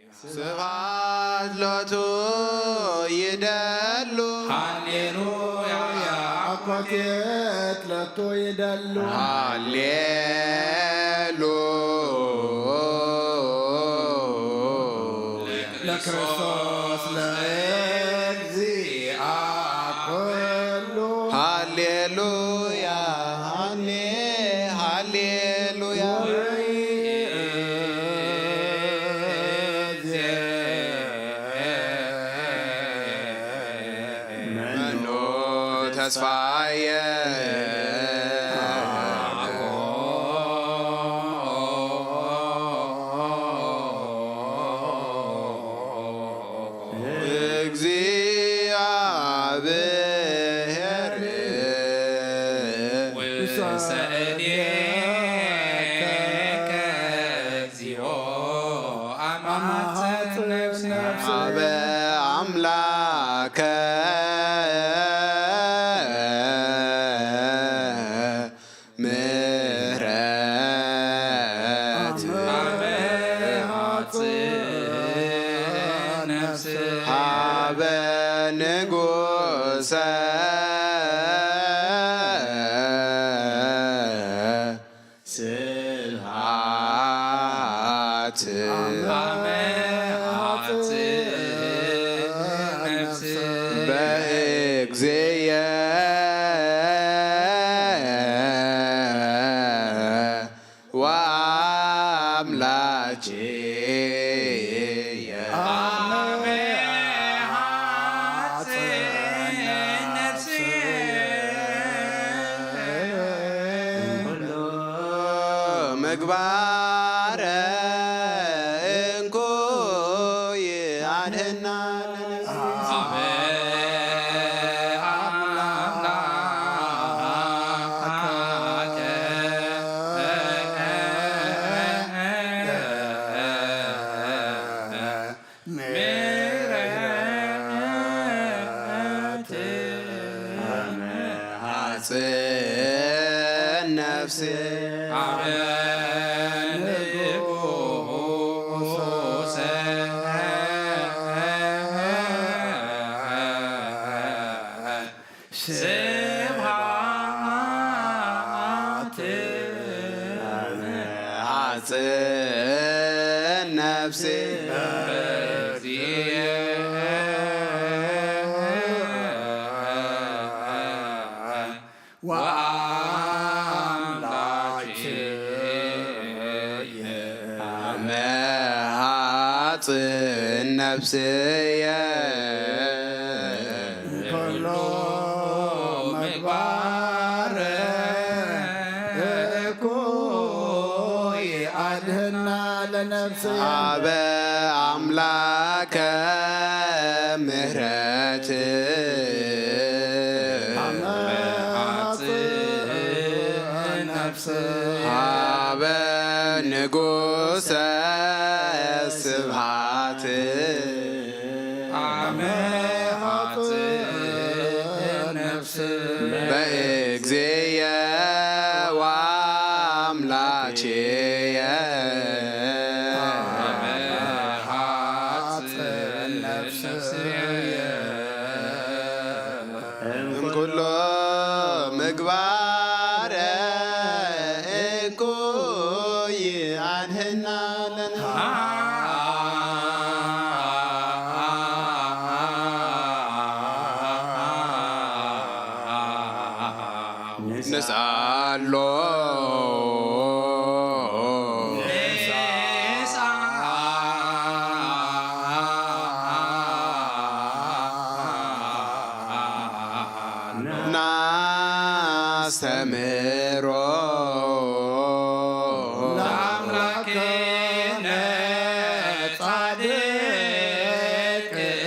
ስብሐት ሎቱ ይደሉ። ሃሌሉያ። ኣኮቴት ሎቱ ይደሉ። ሃሌሉ ለክርስቶስ ለእግዚአ ኩሉ። ሃሌሉያ፣ ሃሌ፣ ሃሌሉያ። መኑ ተስፋየ እግዚአብሔር ውሰእዴከ እግዚኦ አማጽን ነፍሰ ሀበ አምላከ ምህረት ሀበ ንጉሰ ስብሐት በእግዚእየ ወአምላኬየ። ምግባረ እንኮይ አድህና ምሕረት ሐጽን ነፍስ ስብሐት ሐጽን ነፍስ ወአምላኬየ መሐጽን ነፍስየ ኩሎ ምግባር እኩይ አድህና ለነፍስየ ሀበ አምላከ ምህረት ሀበ ንጉሰ ስብሐት በእግዚእየ ወአምላኬየ እምኩሎ ምግባረ እኩይ አድህና ለነ ንስኣሎ ናስተምሮ ለአምላክነ ጻድቅ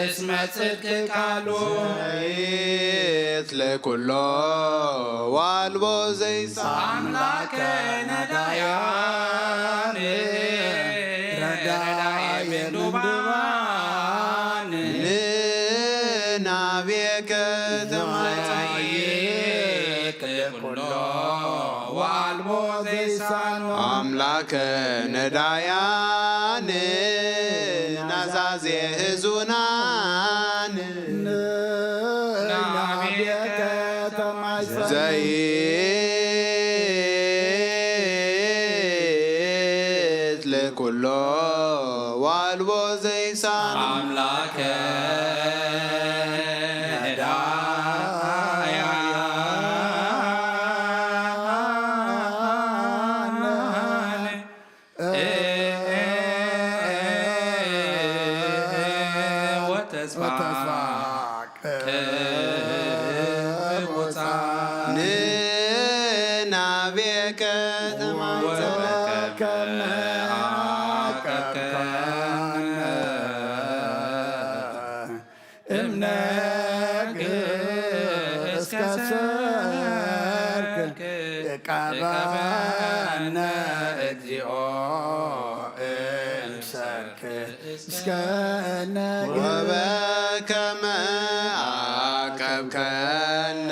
እስመ ጽድቅ ቃሉ ዘይት ለኩሎ ዋልቦ ዘይሳ አምላከ ነዳያን ረዳይ ምንዱባን ንናቤከ ተማይክ ኩሎ ዋልቦ ዘይሳኖ አምላከ ነዳያን ዘይት ለኩሎ ዋልቦ ዘይሳን ኣምላከ ዳያን ወተስፋ ቅቡጻን ንናቤከ ተማይጸ ወበከመ ዓቀብከነ እምነግ እስከ ሰርክ እቀበነ እግዚኦ እምሰርክ እስከ ነግ ወበከመ ዓቀብከነ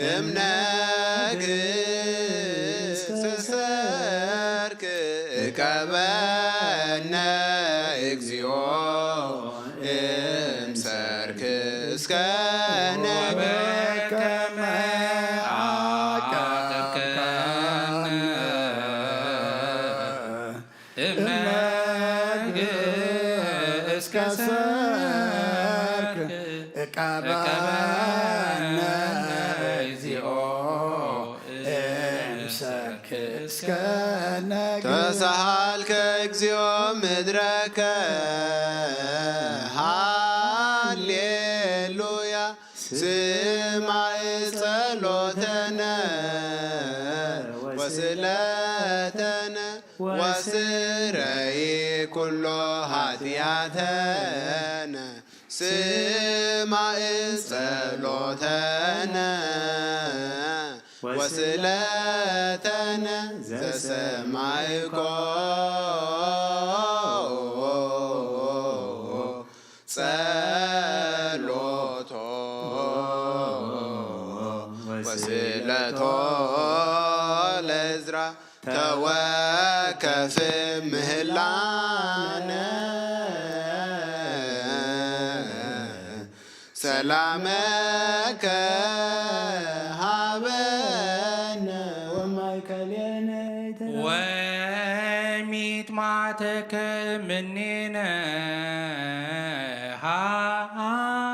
እምነግ እስከ ሰርክ እቀበነ እግዚኦ እምሰርክ እስከ ነግ ወበከመ ዓቀብከነ እምነግ እስከ ሰርክ እቀበነ እግዚኦ እምሰርክ እስከ ነግ ተሳሃልከ እግዚኦ ምድረከ ሃሌሉያ ስማዕ ጸሎተነ ወስለተነ ወስረይ ኩሎ ኃጢአተነ ስማዕ ጸሎተነ ወስለተነ ዘሰማዕኮ ጸሎቶ ወስለቶ ለእዝራ ተወከፍ ምህላነ ሰላመከ ሃበነ ወማእከሌነ ወሚትማተከ ምኔነ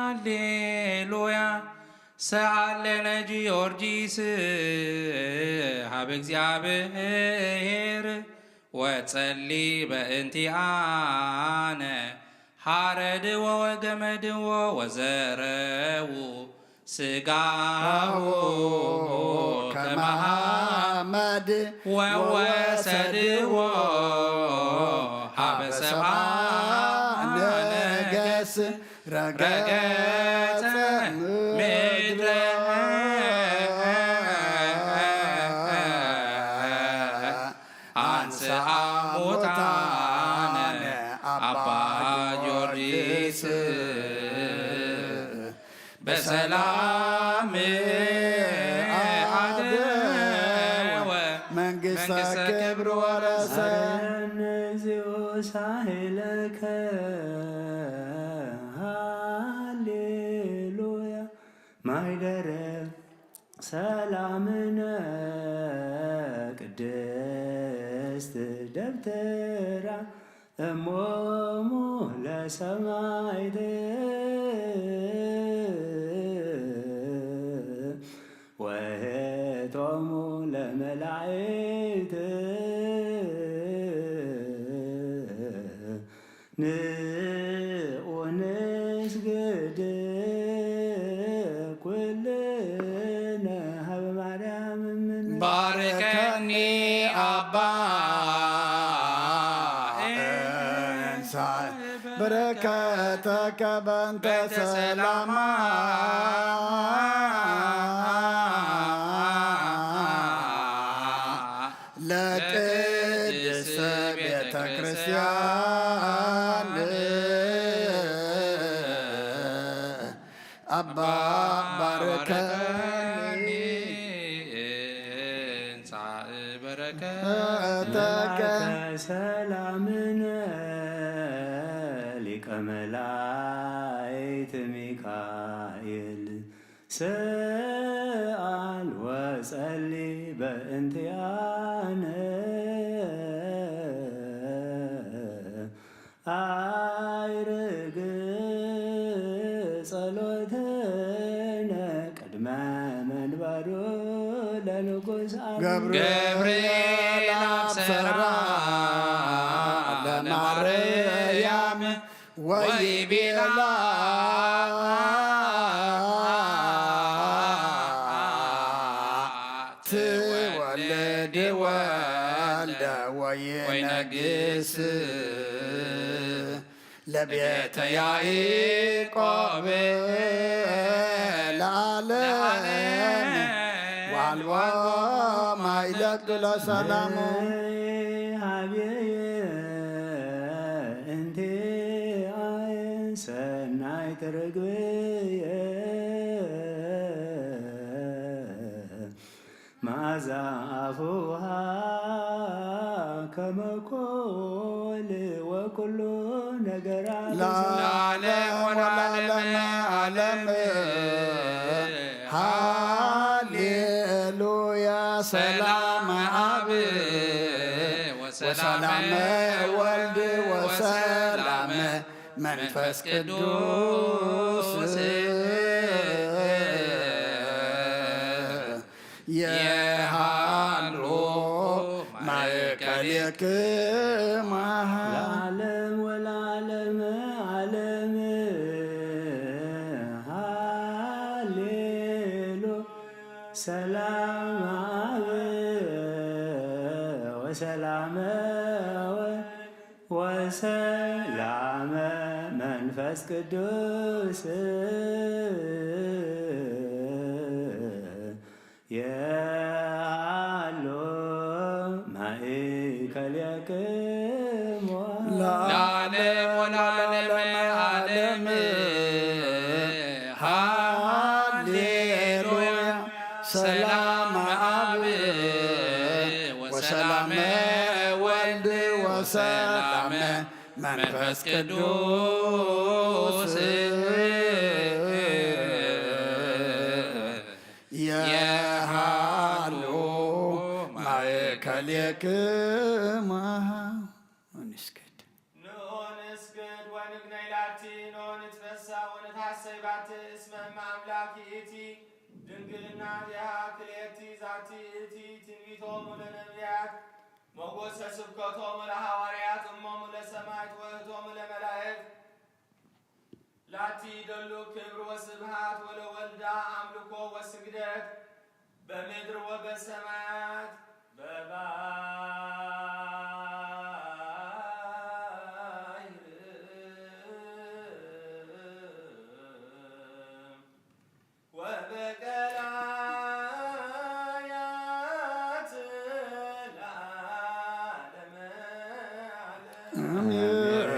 ሃሌሉያ ሰአለነ ጊዮርጊስ ሀበ እግዚኣብሔር ወጸሊ በእንቲአነ ሐረድዎ ወገመድዎ ወዘረዉ ስጋሁ ከመ አመድ ወወሰድዎ ሀበ ሰብአ ነገስ ረገጸ ምድረ አንስአ ሙታነ አባ ጊዮርጊስ በሰላም አደወ መንግስተ ክብር ወረሰ። እግዚኦ ሳህለከ ሃሌሉያ ማይደረ ሰላምነ ቅድስት ደብተራ እሞሙ ለሰማይት ወህቶሙ ለመላእክት ንዑ ንስግድ ኩልነ ሀበ ማርያም እምነ። ባርከኒ አባ እንሳ በረከተከ በእንተ ሰላማ ለቅድስት ቤተ ክርስቲያን አባ ባርከኒ እንጻእ በረከተከ ሰላምነ ሊቀ መላእክት ሚካኤል ራኤል ሰኣል ወጸሊ በእንቲኣነ ኣይርግ ጸሎትነ ቅድመ መንበሩ ለንጉስ ገብርኤል ገብርኤል አብሰራ አብሰራ ለማርያም ለማርያም ወይቤላ ትወልድ ወልደ ወይነግስ ለቤተ ያዕቆብ ለዓለም ወአልቦ ማይ ለሰላሙ። ሀብየ እንቲአየ ሰናይት ርግብየ መዓዛ ኣፉሃ ከመ ኮል ወኩሉ ነገራ ለዓለም ወለዓለመ ዓለም። ሃሌሉያ። ሰላም አብ ወሰላም ወልድ ወሰላም መንፈስ ቅዱስ የሃሉ ማእከሌክማ። ለዓለም ወለዓለመ ዓለም። ሃሌሉ ሰላም አብ ወሰላም ወልድ ወሰላም መንፈስ ቅዱስ የሃሉ ማእከሌክሙ። ለዓለም ወለዓለመ ዓለም። ሃሌሉያ። ሰላም አብ ወሰላም ወልድ ወሰላም መንፈስ ቅዱስ የሃሉ ማእከሌክማ። ወንስገድ። ንዑ ንስገድ ወንግነይ ላቲ፣ ንዑ ንትፈሳ ወንትሐሰይ ባቲ፣ እስመ እመ አምላክ ይእቲ፣ ድንግልና ዲሃ ክልኤቲ ዛቲ ይእቲ፣ ትንቢቶሙ ለነቢያት፣ ሞገሰ ስብከቶሙ ለሐዋርያት፣ እሞሙ ለሰማዕት ወእህቶሙ ለመላእክት፣ ላቲ ይደሉ ክብር ወስብሐት ወለወልዳ አምልኮ ወስግደት በምድር ወበሰማያት በባሕር። ወበቀላያት ለዓለመ ዓለም። አሜን።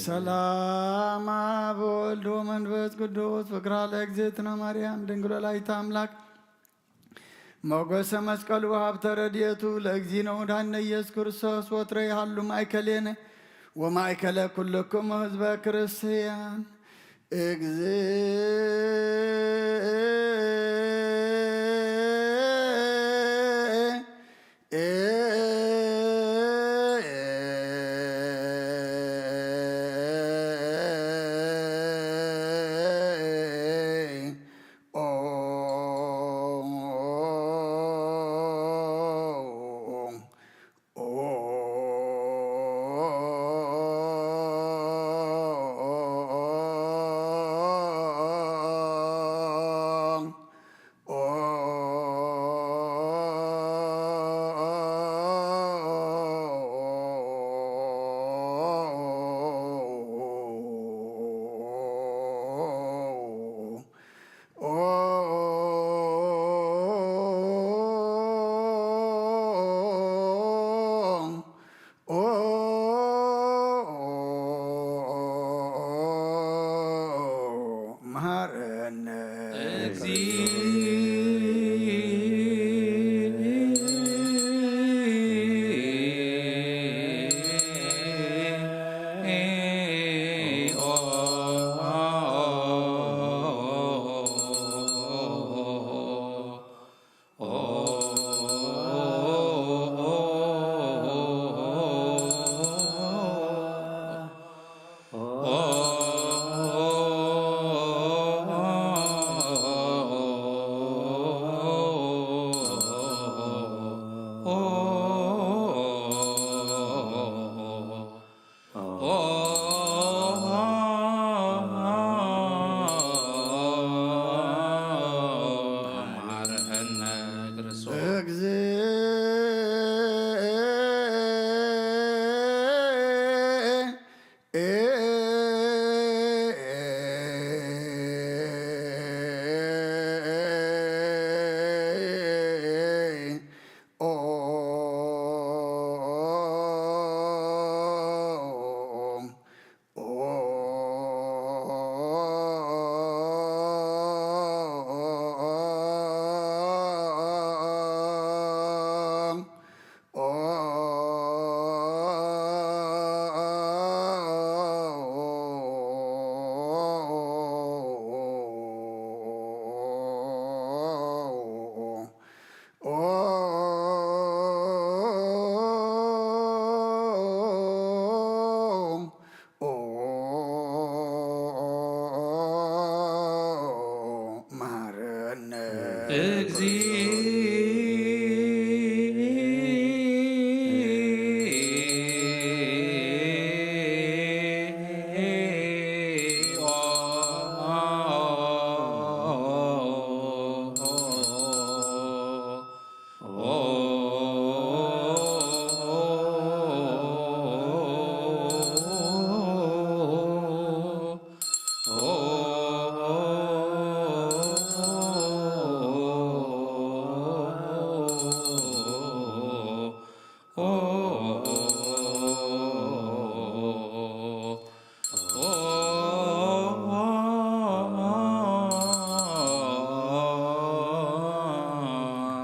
ሰላም አብ ወልድ ወመንፈስ ቅዱስ ፍቅራ ለእግዝእትነ ማርያም ድንግል ወላዲተ አምላክ ሞገሰ መስቀሉ ሀብተ ረድኤቱ ለእግዚእነ ወመድኃኒነ ኢየሱስ ክርስቶስ ወትረ ይሃሉ ማእከሌነ ወማእከለ ኩልክሙ ህዝበ ክርስቲያን። መሐረነ ክርስቶስ። መሐረነ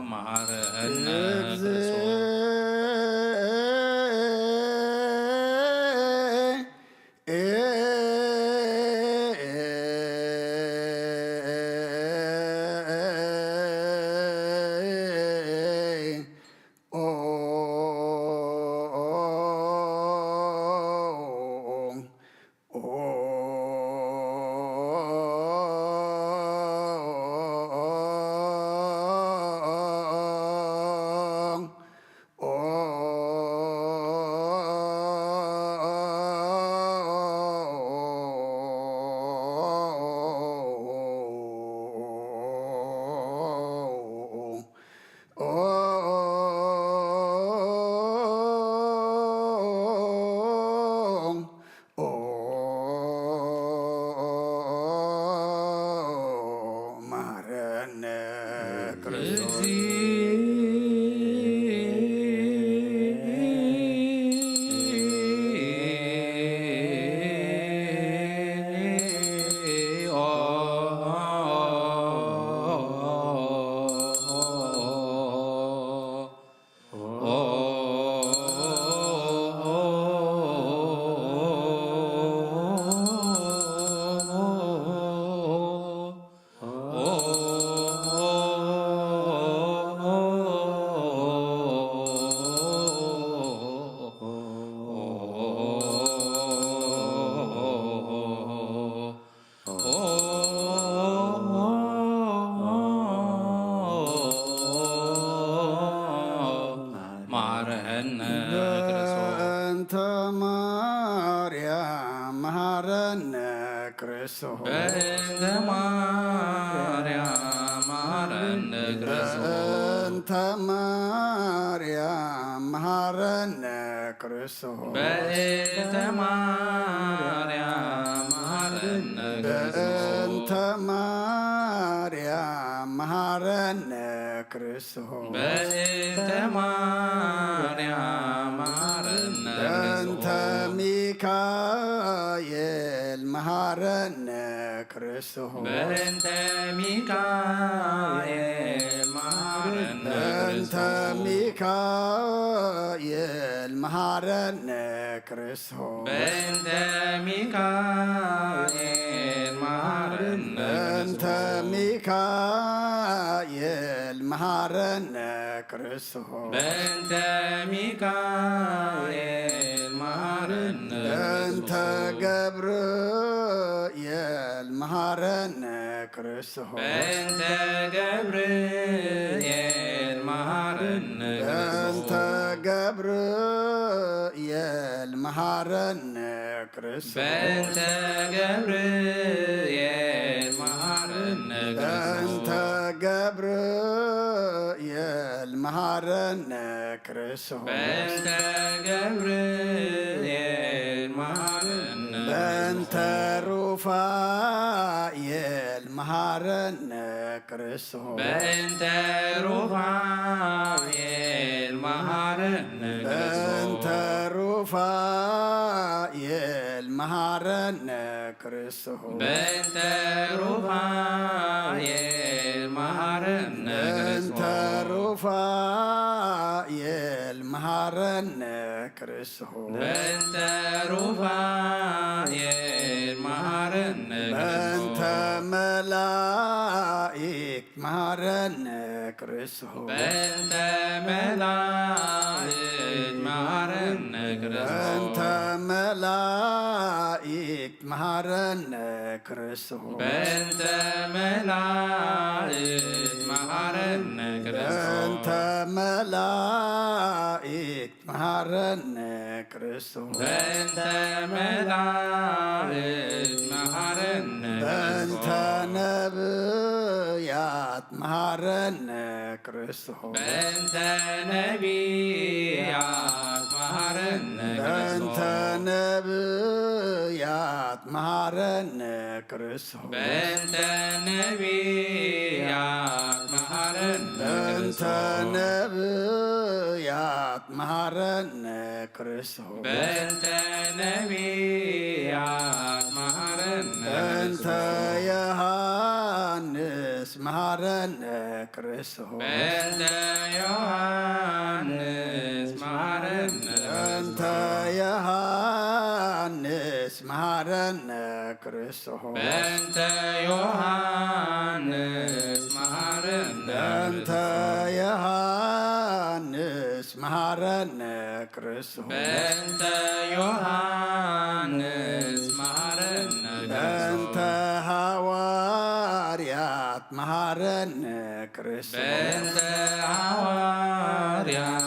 መሐረነ መሐረነ መሐረነ ክርስቶስ። በእንተ ማርያም መሐረነ ክርስቶስ። በእንተ ማርያም መሐረነ ክርስቶስ። በእንተ ማርያም መሐረነ ክርስቶስ። በእንተ ማርያም መሐረነ ክርስቶስ። በእንተ ማርያም መሐረነ ክርስቶስ። በእንተ ማርያም መሐረነ ክርስቶስ። በእንተ ሚካኤል መሐረነ ክርስቶስ። በእንተ ሚካኤል መሐረነ በእንተ ክርስቶስ። ሚካኤል መሐረነ ክርስቶስ። በእንተ ሚካኤል መሐረነ በእንተ ክርስቶስ። ሚካኤል መሐረነ ክርስቶስ። በእንተ ሚካኤል መሃረነ በእንተ ገብርኤል መሃረነ ክርስቶስ። በእንተ ገብርኤል መሃረነ በእንተ ክርስቶስ። ገብርኤል መሃረነ ክርስቶስ። በእንተ ገብርኤል መሃረነ በእንተ ክርስቶስ። ገብርኤል መሃረነ ክርስቶስ። በእንተ ገብርኤል መሃረነ በእንተ ሩፋኤል መሃረነ ክርስቶስ። በእንተ ሩፋኤል መሃረነ በእንተ ክርስቶስ። ሩፋኤል መሃረነ ክርስቶስ። በእንተ ሩፋኤል መሃረነ በእንተ ክርስቶስ። ሩፋኤል መሃረነ ክርስቶስ። በእንተ ሩፋኤል መሃረነ በእንተ ክርስቶስ። መላእክት መሃረነ ክርስቶስ። በእንተ መላእክት መሃረነ ክርስቶስ። በእንተ መላእክት መሃረነ ክርስቶስ። በእንተ መላእክት መሃረነ ክርስቶስ። በእንተ መላእክት መሃረነ ክርስቶስ። በእንተ መላእክት መሃረነ በእንተ ክርስቶስ። ነብያት መሃረነ ክርስቶስ። በእንተ ነቢያት መሃረነ በእንተ ክርስቶስ። ነብያት መሃረነ ክርስቶስ። በእንተ ነቢያት መሃረነ በእንተ ክርስቶስ። ነብያት መሃረነ ክርስቶስ። በእንተ ነቢያት መሃረነ በእንተ ክርስቶስ። ዮሐንስ መሃረነ ክርስቶስ። በእንተ ዮሐንስ መሃረነ በእንተ ክርስቶስ። ዮሐንስ መሃረነ ክርስቶስ። በእንተ ዮሐንስ መሃረነ በእንተ ክርስቶስ። ዮሐንስ መሃረነ ክርስቶስ። በእንተ ዮሐንስ መሃረነ በእንተ ክርስቶስ። ሐዋርያት መሃረነ ክርስቶስ። በእንተ ሐዋርያት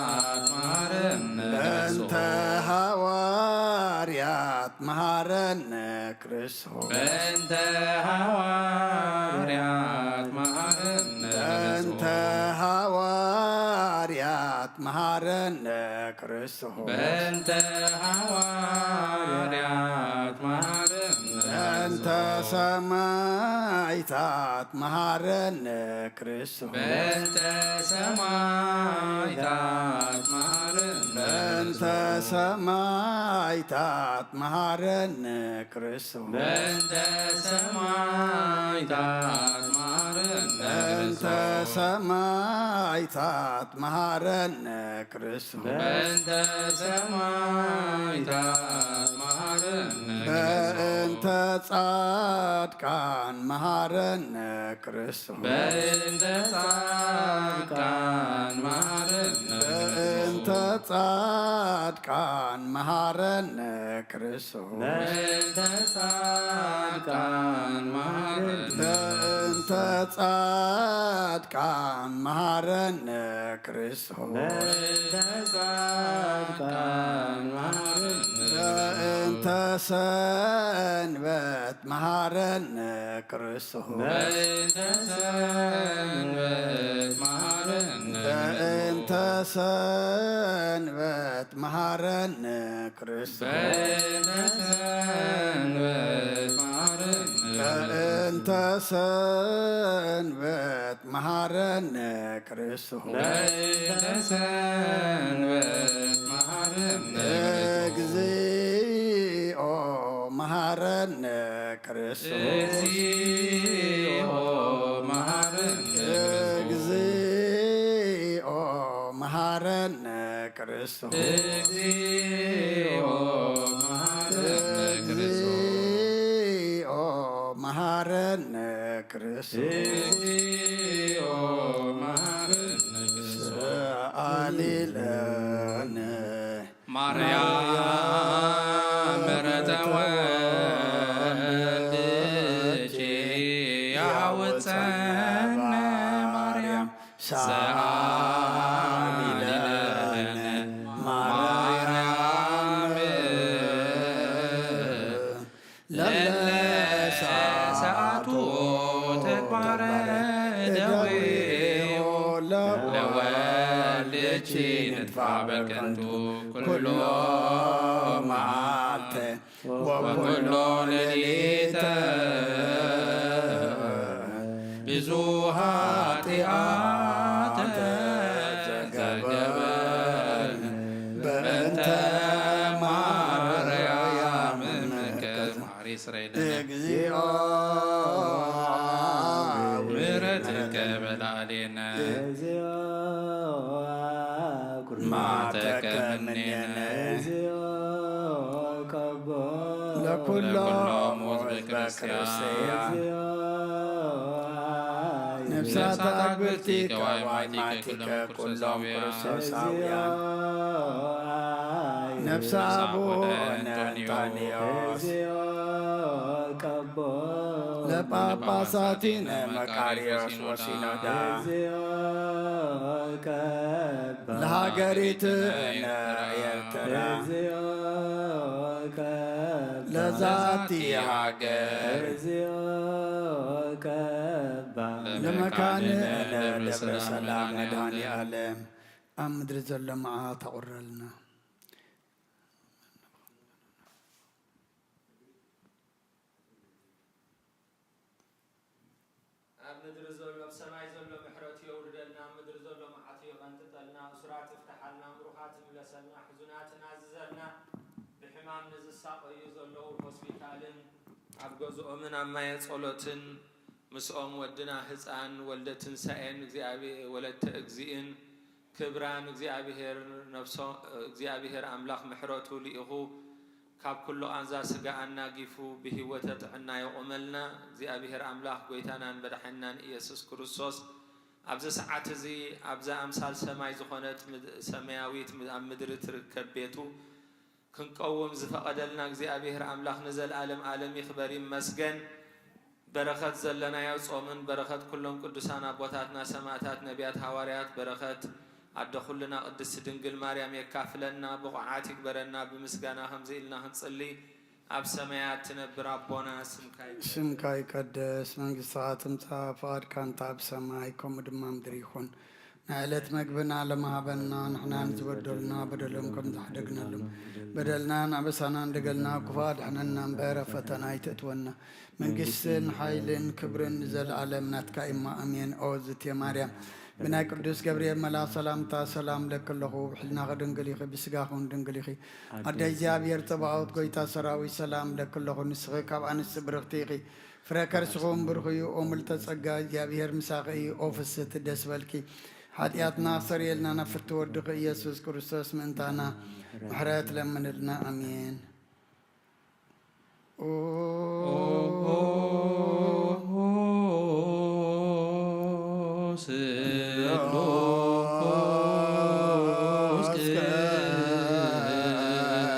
መሃረነ በእንተ ክርስቶስ። ሐዋርያት መሃረነ ክርስቶስ። በእንተ ሐዋርያት መሃረነ በእንተ ክርስቶስ። ሐዋርያት መሃረነ ክርስቶስ። በእንተ ሐዋርያት መሃረነ በእንተ ክርስቶስ። ሰማዕታት መሃረነ ክርስቶስ። በእንተ ሰማዕታት መሃረነ በእንተ ክርስቶስ። ሰማዕታት መሃረነ ክርስቶስ። በእንተ ሰማዕታት መሃረነ በእንተ ክርስቶስ። ሰማዕታት መሃረነ ክርስቶስ። በእንተ ሰማዕታት መሃረነ ክርስቶስ። በእንተ ጻድቃን መሃረነ ክርስቶስ። በእንተ ጻድቃን መሃረነ በእንተ ክርስቶስ። ጻድቃን መሃረነ ክርስቶስ። በእንተ ጻድቃን መሃረነ በእንተ ጻድቃን መሃረነ ክርስቶስ። በእንተ ጻድቃን መሃረነ በእንተ ሰንበት መሃረነ ክርስቶስ። በእንተ ሰንበት መሃረነ በእንተ ሰንበት መሃረነ ክርስቶስ። በእንተ ሰንበት መሃረነ በእንተ ሰንበት መሃረነ ክርስቶስ። በእንተ ሰንበት መሃረነ ክርስቶስ። እግዚኦ መሃረነ ክርስቶስ። እግዚኦ መሃረነ ክርስቶስ። እግዚኦ መሃረነ ክርስቶስ። እግዚኦ መሃረነ ክርስቶስ። እግዚኦ መሃረነ ክርስቶስ። እግዚኦ መሃረነ ክርስቶስ። ሰአሊ ለነ ማርያም ተወልድኪ ያውፀነ ማርያም ሰአሊ ለነ ማርያም ለለሰአቱ ተግባረ ደዌ ለወልድኪ ንጥፋ በከንቱ ኩሎ መዓልተ ወኩሎ ሌሊተ ብዙ ኃጢአት ዘገበን በእንተ ማርያም እምከ ማሪ ስረይለነ። እግዚኦ ምሕረትከ በላዕሌነ። እግዚኦ ማተከ ምኔነ። እግዚኦ ቀቦ ለኩሎም ለኩሎም ሕዝበ ሕዝበ ክርስቲያን። ክርስቲያን። እግዚኦ ነፍሳት አግብርቲከ ዋይማቲከ ኩሎም ክርስቶሳውያን። ነፍሳ አቡነ እንጦንዮስ። እግዚኦ ቀቦ ለጳጳሳቲነ መቃርዮስ ወሲኖዳ። እግዚኦ ቀባ ለሃገሪትነ ኤርትራ። እግዚኦ ቀባ ለዛቲ ሃገር። እግዚኦ ቀባ ለመካንነ ደብረ ሰላም መድኃኔ ዓለም። ኣብ ምድሪ ዘሎ መዓት ኣቑረልና። ኣብ ምድሪ ዘሎ፣ ኣብ ሰማይ ዘሎ ምሕረቱ የውርደልና፣ ኣብ ምድሪ ዘሎ መዓቱ የቐንጥጠልና፣ እሱራት ይፍትሓልና፣ ምሩኻት ይምለሰልና፣ ሕዙናት ናዝዘልና፣ ብሕማም ንዝሳቐዩ ዘለዉ ሆስፒታልን ኣብ ገዝኦምን ኣብ ማየ ጸሎትን ምስኦም ወድና ህፃን ወልደ ትንሳኤን እግዚኣብ-፣ ወለተ እግዚእን ክብራን እግዚኣብሔር ነፍሶ-፣ እግዚኣብሔር ኣምላኽ ምሕረቱ ልኢኹ ካብ ኩሉ ቃንዛ ስጋ ኣናጊፉ ብህይወተ ጥዕና የቑመልና። እግዚኣብሔር ኣምላኽ ጎይታናን መድሓኒናን ኢየሱስ ክርስቶስ ኣብዚ ሰዓት እዚ ኣብዛ ኣምሳል ሰማይ ዝኾነት ምድ-፣ ሰማያዊት ምድ-፣ ኣብ ምድሪ ትርከብ ቤቱ ክንቀውም ዝፈቐደልና እግዚኣብሔር ኣምላኽ ንዘለዓለም ዓለም ይኽበር ይመስገን። በረኸት ዘለናዮ ጾምን በረኸት ኩሎም ቅዱሳን ኣቦታትና ሰማዕታት፣ ነቢያት፣ ሃዋርያት፣ በረኸት ኣደ ኩልና ቅድስቲ ድንግል ማርያም የካፍለና፣ ብቑዓት ይግበረና። ብምስጋና ከምዚ ኢልና ክንጽሊ፣ ኣብ ሰማያት ትነብር ኣቦና ስምካ ይትቀደስ። ስምካ ይቀደስ፣ መንግስትኻ ትምጻእ፣ ፍቓድካ እንተ ኣብ ሰማይ ከምኡ ድማ ምድሪ ይኹን። ናይ ዕለት መግብና ሎሚ ሃበና፣ ንሕና ንዝበደሉና በደሎም ከም ዝሓደግናሎም፣ በደልናን ኣበሳናን ደገልና ክፉእ ኣድሕነና እምበር፣ ኣብ ፈተና ኣይተእትወና። መንግስትን ሓይልን ክብርን ንዘለኣለም ናትካ እማ፣ ኣሜን። ኦ ዝቴ ማርያም፣ ብናይ ቅዱስ ገብርኤል መልኣኽ ሰላምታ ሰላም ለኪ ኣለኹ። ብሕልናኺ ድንግል ኢኺ፣ ብስጋኺ እውን ድንግል ኢኺ። ኣደ እግዚኣብሔር ጸባኦት፣ ጎይታ ሰራዊት፣ ሰላም ለኪ ኣለኹ። ንስኺ ካብ ኣንስቲ ብርኽቲ ኢኺ፣ ፍረ ከርስኹም ብሩኽ እዩ። ኦ ምልዕተ ጸጋ፣ እግዚኣብሔር ምሳኺ እዩ። ኦ ፍስሕቲ፣ ደስ በልኪ፣ ሓጢኣትና ኣስተሰርየልና፣ ናብ ፍትው ወድኺ ኢየሱስ ክርስቶስ ምእንታና ምሕረት ለምንልና። ኣሜን። ኦ ስሉስ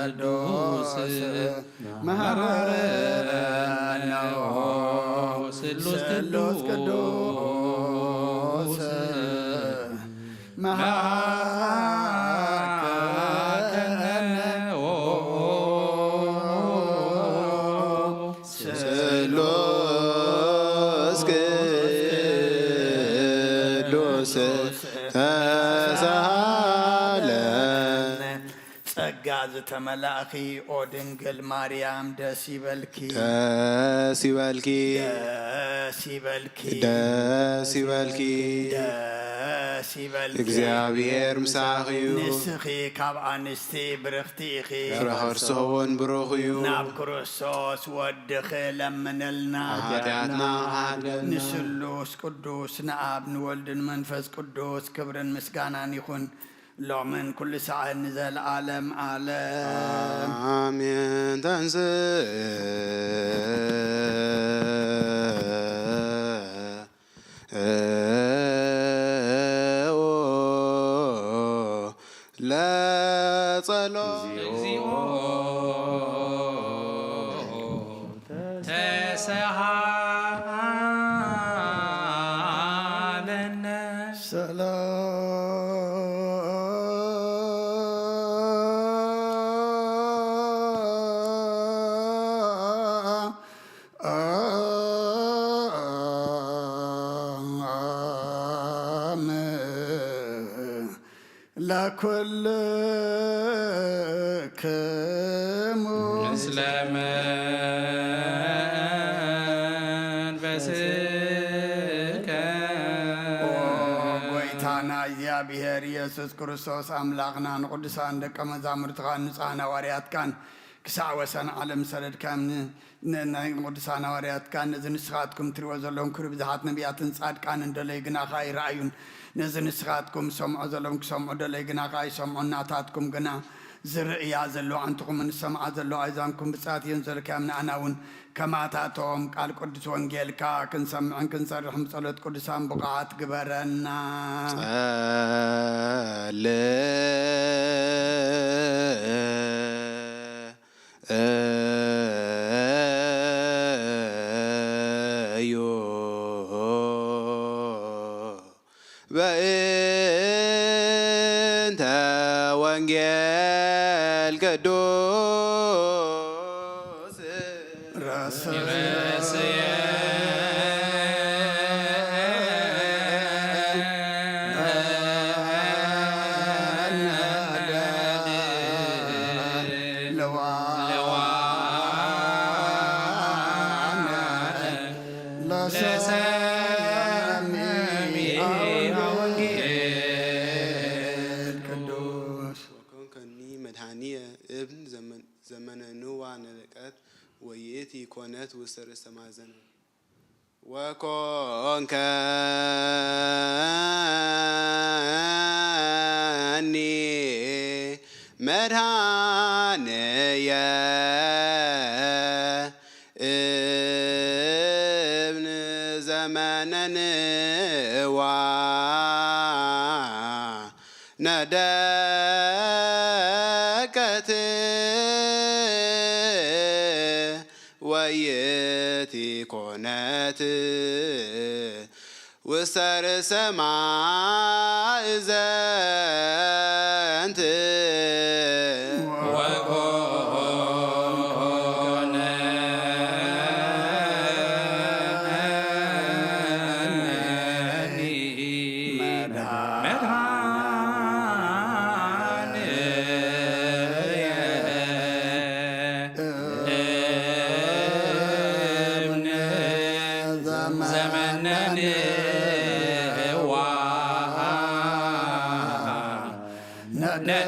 ቅዱስ መሐረነ ስሉስ ቅዱስ መሐረነ ስሉስ ቅዱስ ተሳሃለን። ጸጋ ዝተመላእኺ ኦ ድንግል ማርያም ደስ ይበልኪ። ደስ ይበልኪ። ደስ ይበልኪ። ደስ ይበልኪ። ደስ ይበልኪ። እግዚኣብሔር ምሳኺ እዩ። ንስኺ ካብ ኣንስቲ ብርኽቲ ኢኺ። ፍረ ከርስኺ እውን ብሩኽ እዩ። ናብ ክርስቶስ ወድኺ ለምንልና። ሓጢኣትና ሓድገልና። ንስሉስ ቅዱስ ንኣብ ንወልድን መንፈስ ቅዱስ ክብርን ምስጋናን ይኹን። ሎምን ኩሉ ሰዓት ንዘለዓለም ዓለም። ኣሜን። ተንስእ ለጸሎት። እግዚኦ ሰሃለነ። ሰላም ለኩልክሙ። ምስለ መንፈስከ። ኦ ጎይታና እግዚኣብሔር ኢየሱስ ክርስቶስ ኣምላኽና፣ ንቅዱሳን ደቀ መዛሙርትኻን ንጹሓን ሃዋርያትካን ክሳዕ ወሰን ዓለም ሰደድካዮም። ን-፣ ን-፣ ናይ ቅዱሳን ሃዋርያትካን ነዚ ንስኻትኩም ትሪእዎ ዘለኹም ክብሪ ብዙሓት ነቢያትን ጻድቃንን ደለዩ ግናኻ ኣይረኣዩን። ነዚ ንስኻትኩም ዝሰምዖ ዘለኹም ክሰምዑ ደለዩ ግናኻ ኣይሰምዑን። ናታትኩም ግና ዝርእያ ዘለዋ ኣዕንትኹምን ዝሰምዓ ዘለዋ ኣእዛንኩም ብጻት እየን ዘልካዮም። ንኣና እውን ከማታቶም ቃል ቅዱስ ወንጌልካ ክንሰምዕን ክንሰርሕን ብጸሎት ቅዱሳን ብቑዓት ግበረና። ጸልእ እዩ በእንተ ወንጌል ቅዱስ። ወኮንከኒ መድኃኒየ እብን ዘመን-፣ ዘመነ ንዋ ነደቀት ወይእቲ ኮነት ውስተ ርእሰ ማዘነ። ወኮንከኒ መድኃኒየ እብን ዘመነ ንዋ ነደቀት ወይእቲ ኮነት ውስተ ርእሰ ማእዘንት። ወኮነ መድኃኒየ እብን ዘመነ ንዋ ነደቀት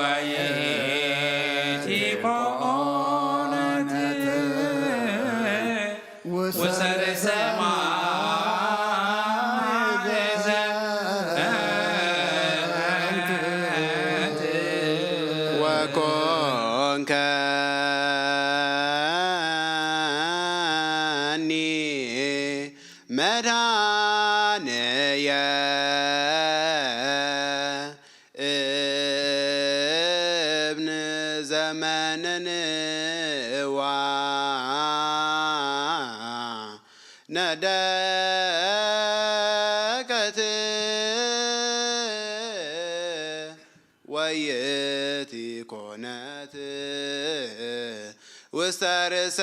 ወይእቲ ኮነት ውስተ ርእሰ ማእዘንት። ወኮንከኒ መድኃኒየ እብን ዘመነ ንዋ ነደቀት ወይእቲ ኮነት ውስተ ርእሰ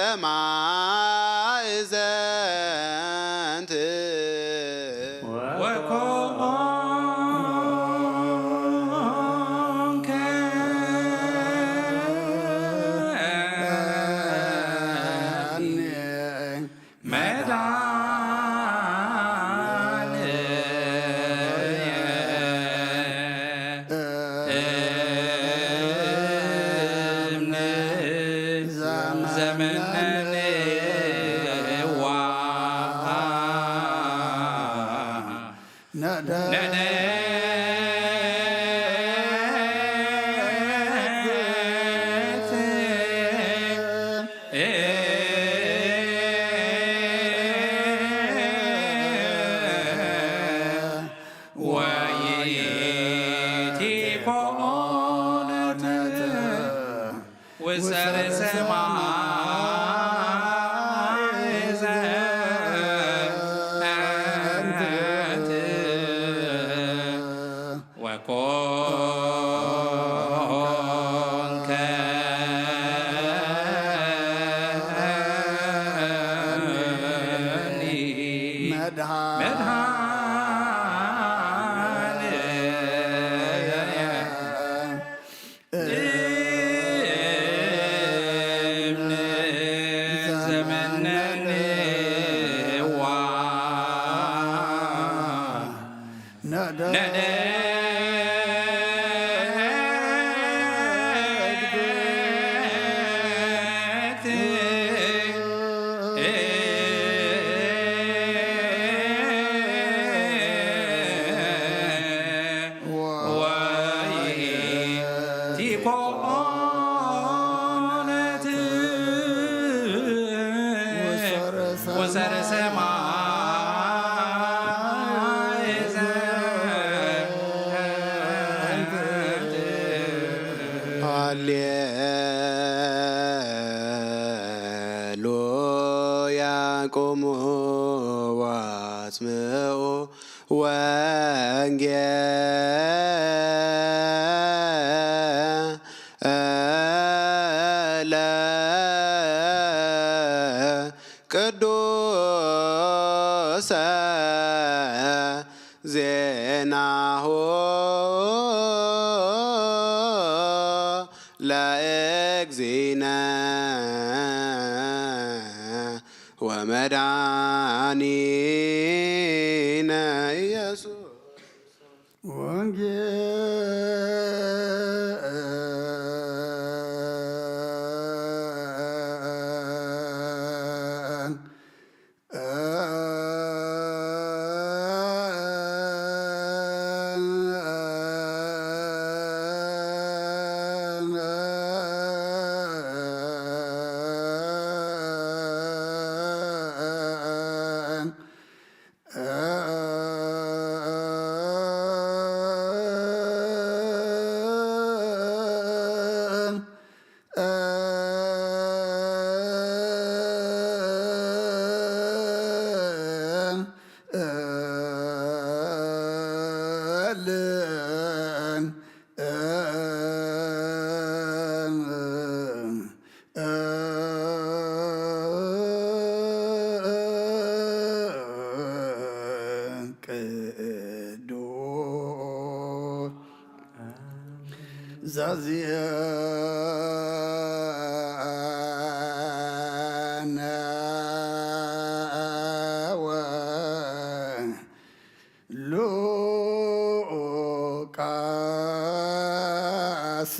ማእዘንት። ወኮንከኒ መድኃኒየ እብን ዘመነ ንዋ ነደቀት መድኃኔ እምነ ዘመነንዋ ወሰረሰ ሃሌሉያ። ቁሙ ወአጽምዑ ወንጌለ ቅዱሰ ዜናሁ ለእግዚእነ ወመድኃኒነ ኢየሱስ። ወንጌል ቅዱስ ዘዚአነ ወሉቃስ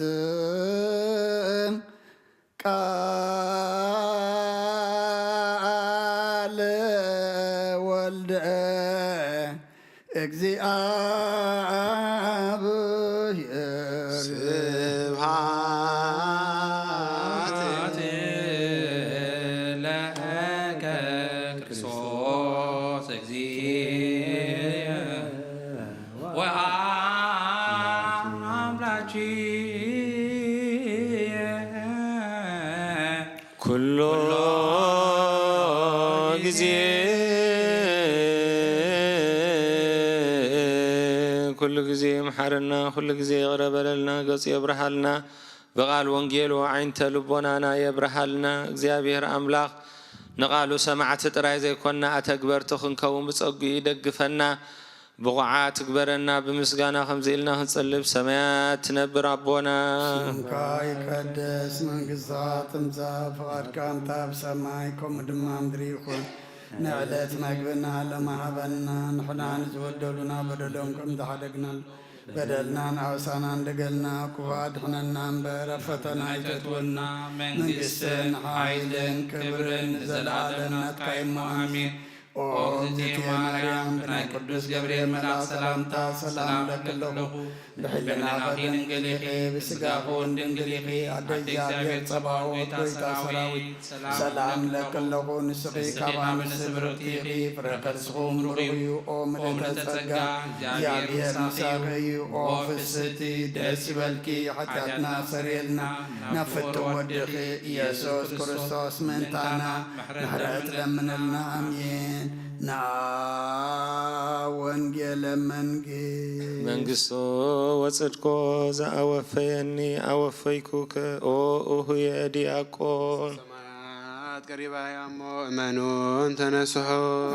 ቃለ ወልደ እግዚአብሔር። ስብሐት ለከ ክርስቶስ እግዚእ ወአምላኪ ኩሎ ጊዜ ኩሉ ጊዜ ይምሓረና፣ ኩሉ ጊዜ ይቕረ በለልና፣ ገጹ የብርሃልና፣ ብቓል ወንጌሉ ዓይንተ ልቦናና የብርሃልና። እግዚኣብሔር ኣምላኽ ንቓሉ ሰማዕቲ ጥራይ ዘይኮንና ኣተግበርቲ ክንከውን ብጸግኡ ይደግፈና። ብቑዓት ትግበረና። ብምስጋና ከምዚ ኢልና ክንጽሊ፣ ብሰማያት ትነብር ኣቦና። ስምካ ይቀደስ፣ መንግስትካ ትምጻእ፣ ፍቓድካ እንተ ኣብ ሰማይ ከምኡ ድማ ምድሪ ይኹን። ንዕለት መግብና ሎም ሃበና፣ ንሕና ንዝበደሉና በደሎም ከም ዝሓደግና በደልናን ኣበሳናን ደገልና፣ ክፉእ ኣድሕነና እምበር፣ ኣብ ፈተና ኣይተእትወና። መንግስትን ሓይልን ክብርን ንዘለኣለም ናትካ እዩ እሞ፣ ኣሜን። ኦ እግዝእትየ ማርያም፣ ብናይ ቅዱስ ገብርኤል መልኣክ ሰላምታ ሰላም እብለኪ ኣለኹ። ብሕልናኺ ድንግል ኢኺ፣ ብስጋኺ እውን ድንግል ኢኺ። ኣደ እግዚኣብሔር ጸባኦት፣ ጎይታ ሰራዊት፣ ሰላም እብለኪ ኣለኹ። ንስኺ ካብ ኣንስቲ ብርኽቲ ኢኺ፣ ፍረ ከርስኺ እውን ብሩኽ እዩ። ኦ ምልእተ ጸጋ፣ እግዚኣብሔር ምሳኺ እዩ። ኦ ፍስህቲ፣ ደስ ይበልኪ፣ ሓጢኣትና ኣስተሰርየልና፣ ናብ ፍትው ወድኺ ኢየሱስ ክርስቶስ ምእንታና ምሕረት ለምንልና። ኣሜን። ንኣ ወንጌለ መንግስት መንግስቶ ወጽድቆ ዘኣወፈየኒ ኣወፈይኩከ፣ ኦ እሁየ ዲያቆን። ሰማያት ቀሪባ እያ እሞ እመኑን ተነስሑ።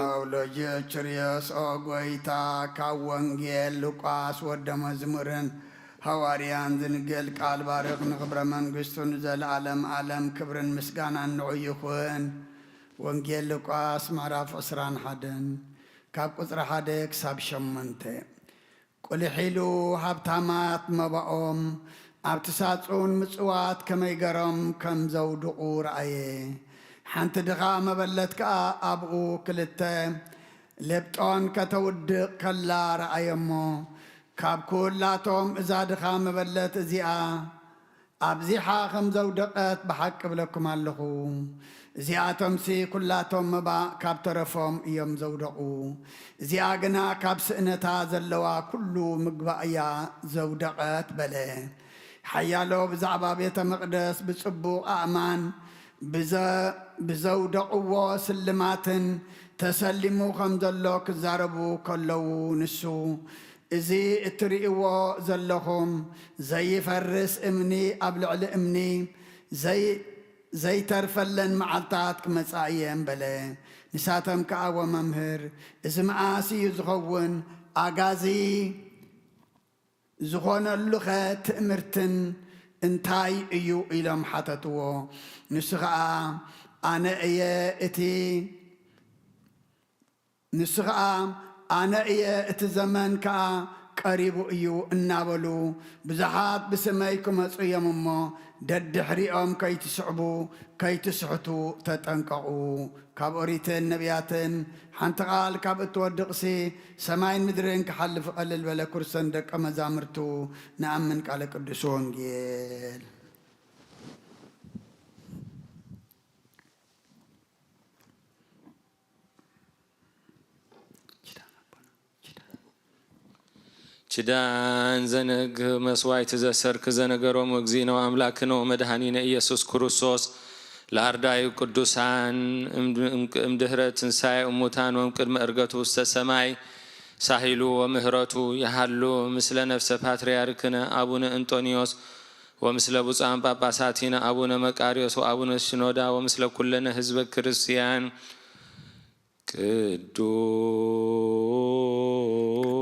ኣውሎጅ ችርዮስ ኦ ጎይታ፣ ካብ ወንጌል ሉቃስ ወደ መዝሙርን ሃዋርያን ዝንገል ቃል ባርኽ፣ ንኽብረ መንግስቱ ንዘለዓለም ዓለም ክብርን ምስጋናን ንዑ ይኹን። ወንጌል ሉቃስ ምዕራፍ ዕስራን ሓደን ካብ ቁጽሪ ሓደ ክሳብ ሸሞንተ። ቁሊሕ ኢሉ ሃብታማት መባኦም ኣብቲ ሳጹን ምጽዋት ከመይ ገሮም ከም ዘውድቑ ረኣየ። ሓንቲ ድኻ መበለት ከኣ ኣብኡ ክልተ ሌብጦን ከተውድቕ ከላ ረኣየሞ። ካብ ኩላቶም እዛ ድኻ መበለት እዚኣ ኣብዚሓ ከም ዘውደቐት ብሓቂ እብለኩም ኣለኹ። እዚኣቶምሲ ኩላቶም መባእ ካብ ተረፎም እዮም ዘውደቑ። እዚኣ ግና ካብ ስእነታ ዘለዋ ኩሉ ምግባእ እያ ዘውደቐት በለ። ሓያሎ ብዛዕባ ቤተ መቕደስ ብጽቡቕ ኣእማን ብዘ-፣ ብዘውደቕዎ ስልማትን ተሰሊሙ ከም ዘሎ ክዛረቡ ከለዉ፣ ንሱ፣ "እዚ እትርእይዎ ዘለኹም ዘይፈርስ እምኒ ኣብ ልዕሊ እምኒ ዘይ-፣ ዘይተርፈለን መዓልታት ክመጻ እየን" በለ። ንሳቶም ከኣ፣ "ወመምህር፣ እዚ መኣስ እዩ ዝኸውን? ኣጋዚ ዝኾነሉኸ ትእምርትን እንታይ እዩ?" ኢሎም ሓተትዎ። ንሱ ኸኣ፣ "ኣነ እየ እቲ" ንሱ ኸኣ፣ "ኣነ እየ፣ እቲ ዘመን ከኣ ቀሪቡ እዩ" እናበሉ፣ ብዙሓት ብስመይ ክመጹ እዮም እሞ፣ ደድሕሪኦም ከይትስዕቡ፣ ከይትስሕቱ ተጠንቀቑ። ካብ ኦሪትን ነቢያትን ሓንቲ ቃል ካብ እትወድቕሲ፣ ሰማይን ምድርን ክሓልፍ ቀልል በለ። ኩርሰን ደቀ መዛሙርቱ ንኣምን። ቃለ ቅዱስ ወንጌል። ችዳን ዘንግ መስዋዕቲ ዘሰርክ ዘነገሮም እግዚእነ ወአምላክነ ወመድኃኒነ ኢየሱስ ክርስቶስ ለአርዳዩ ቅዱሳን እምድህረ ትንሣኤ እሙታን ወእምቅድመ ዕርገቱ ውስተ ሰማይ ሳሂሉ ወምህረቱ ይሃሉ ምስለ ነፍሰ ፓትርያርክነ አቡነ እንጦንዮስ ወምስለ ብፁዓን ጳጳሳቲነ አቡነ መቃርዮስ ወአቡነ ሲኖዳ ወምስለ ኩለነ ህዝበ ክርስቲያን።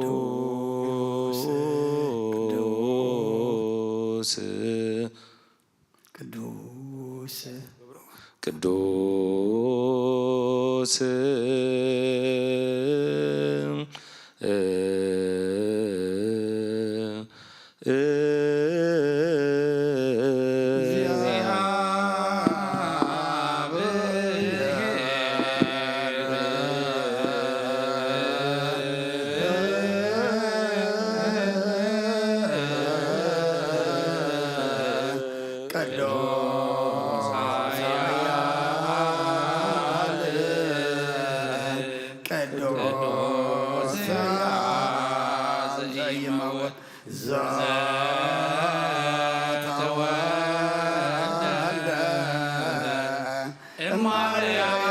ቅዱስ ቅዱስ ቅዱስ ቅዱስ ቅዱስ ኃያል ቅዱስ ዘይመውት ዘተወልደ እማርያም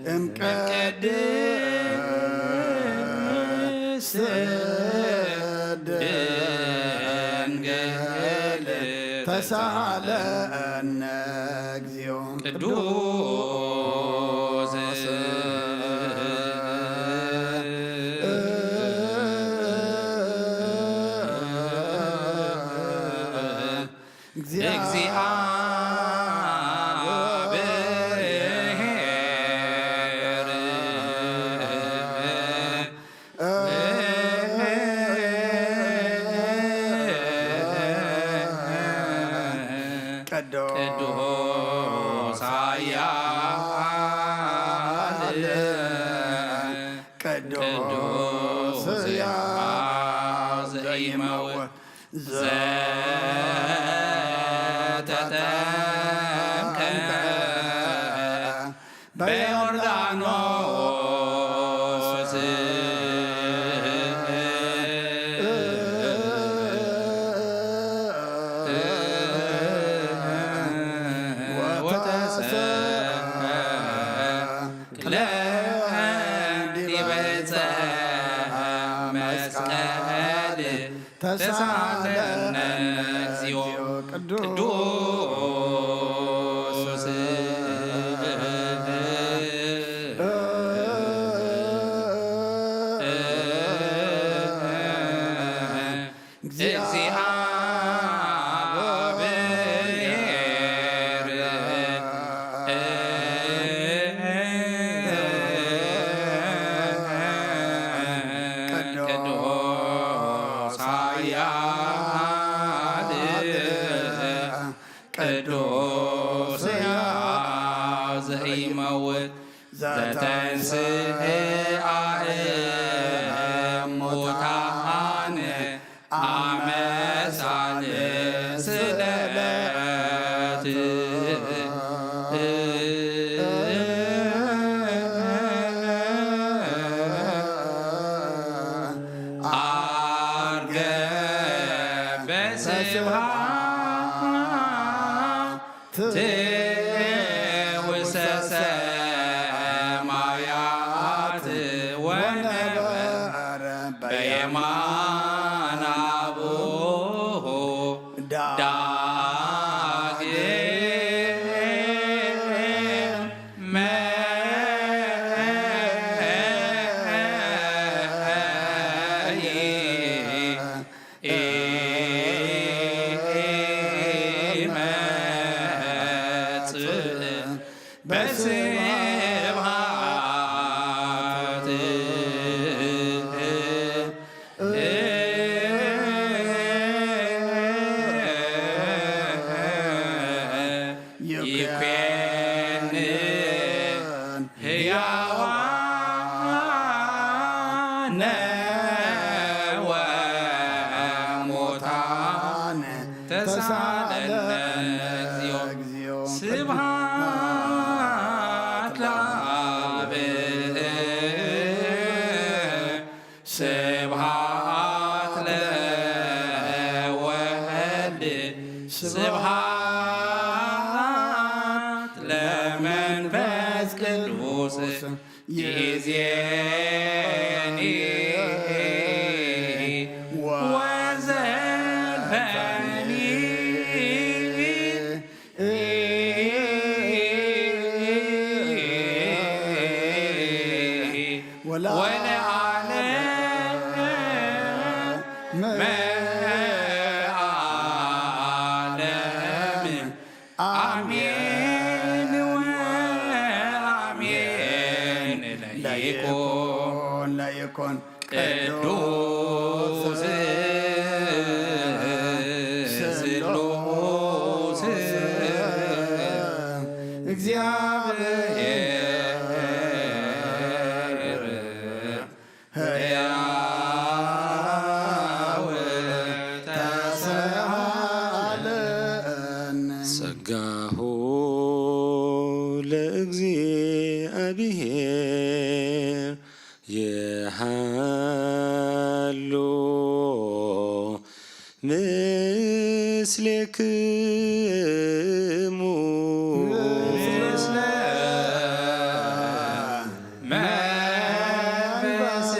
እም ቅድስት ድንግል ተሳሃለነ እግዚኦ ቅዱስ እግዚአብሔር ቅዱስ ኃያል ቅዱስ ሕያው ዘይመውት ዘተጠምቀ በዮርዳኖስ ወተሰቅለ ዲበ ዕፀ ተሳለነ እግዚኦ ቅዱስ እግዚአብሔር ቅዱስ ኃያል ቅዱስ ሕያው ዘይመውት ዘተንሥአ እሙታን አመ ሣልስት ዕለት ዐርገ በስብሐት ውስተ ሰማያት ወነበረ በየማነ አቡሁ ዳግመ ይመጽእ በስብሐት ይኮንን ሕያዋነ ወሙታን ተሳለነ እግዚኦ። ስብሐት ለአብ ስብሐት ለወልድ ስብሐት ለመንፈስ ቅዱስ ይእዜኒ ወዘልፈኒ ወለዓለመ ዓለም። አሜን ወአሜን። ለይኩን ለይኩን ቅዱስ ስሉስ እግዚአብሔር ሕያው ተሳለነ። ጸጋሁ ለእግዚአብሔር ይሃሉ ምስሌክሙ። ምስለ መንፈስከ።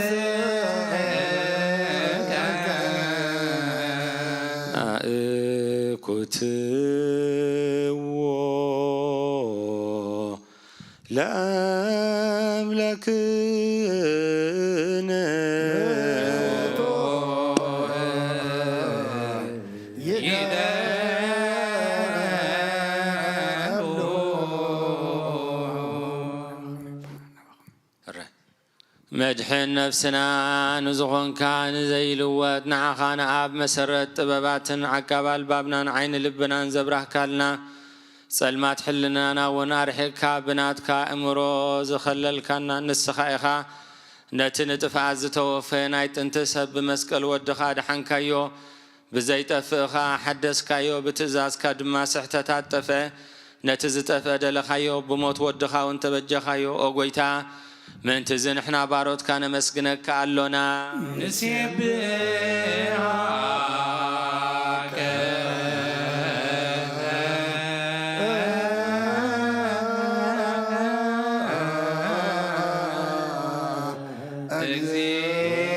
አእኩትዎ ለአምላክነ። መድሕን ነፍስና ንዝኾንካ ንዘይልወጥ ንዓኻ ንኣብ መሰረት ጥበባትን ዓቃብ ኣልባብናን ዓይኒ ልብናን ዘብራህካልና ጸልማት ሕልናና እውን ኣርሒቕካ ብናትካ እምሮ ዝኸለልካና ንስኻ ኢኻ። ነቲ ንጥፍኣት ዝተወፈየ ናይ ጥንቲ ሰብ ብመስቀል ወድኻ ኣድሓንካዮ። ብዘይጠፍእ ኸኣ ሓደስካዮ፣ ብትእዛዝካ ድማ ስሕተት ኣጠፍአ። ነቲ ዝጠፍአ ደለኻዮ፣ ብሞት ወድኻ እውን ተበጀኻዮ። ኦ ጐይታ፣ ምእንትዚ ንሕና ባሮትካ ነመስግነካ ኣሎና። ንሴብሐከ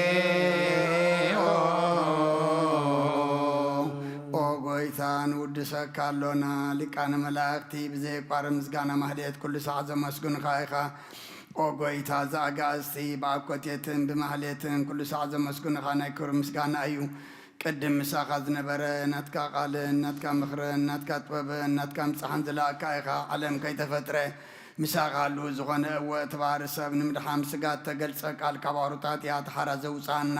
እግዚኦ። ንውድሰካ ኣሎና። ሊቃነ መላእክቲ ብዘየቋርብ ምስጋና ማህሌት ኩሉ ሳዕ ዘመስግኑኻ ኢኻ። ኦ ጎይታ፣ እዚ ኣጋእዝቲ ብኣኮቴትን ብማህሌትን ኩሉ ሳዕ ዘመስግኑኻ ናይ ክብሪ ምስጋና እዩ። ቅድም ምሳኻ ዝነበረ ናትካ ቃልን ናትካ ምኽርን ናትካ ጥበብን ናትካ ምጻሕን ዝለኣካ ኢኻ። ዓለም ከይተፈጥረ ምሳኻ ህልው ዝኾነ፣ እወ፣ እቲ ባህሪ ሰብ ንምድሓን ስጋ እተገልጸ ቃል ካብ ኣውርታት እያ፣ እቲ ሓራ ዘውጽኣና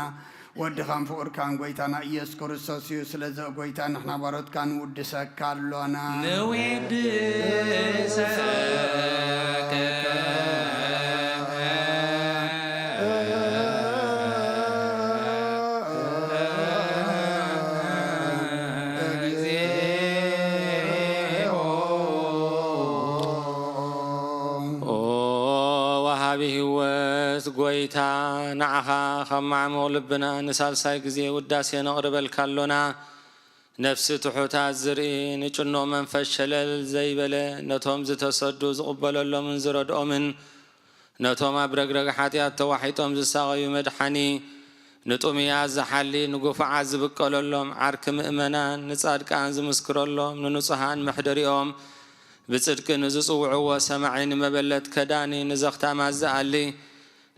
ወድኻን ፍቑርካን ጎይታና ኢየሱስ ክርስቶስ እዩ። ስለዚ ጎይታ፣ ንሕና ባሮትካ ንውድሰካ ኣሎና። ንውድሰካ ኦ ወሃቢ ህይወት ጎይታ፣ ንዓኻ ካብ ማዕሙቕ ልብና ንሳልሳይ ግዜ ውዳሴ ነቕርበልካ ኣሎና። ነፍሲ ትሑታት ዝርኢ፣ ንጭኖ መንፈስ ሸለል ዘይበለ፣ ነቶም ዝተሰዱ ዝቕበለሎምን ዝረድኦምን፣ ነቶም ኣብ ረግረግ ሓጢኣት ተዋሒጦም ዝሳቐዩ መድሓኒ፣ ንጥሙያት ዝሓሊ፣ ንግፉዓት ዝብቀለሎም፣ ዓርኪ ምእመናን፣ ንጻድቃን ዝምስክረሎም፣ ንንጹሃን መሕደሪኦም፣ ብጽድቂ ንዝጽውዕዎ ሰማዒ፣ ንመበለት ከዳኒ፣ ንዘኽታማት ዝኣሊ፣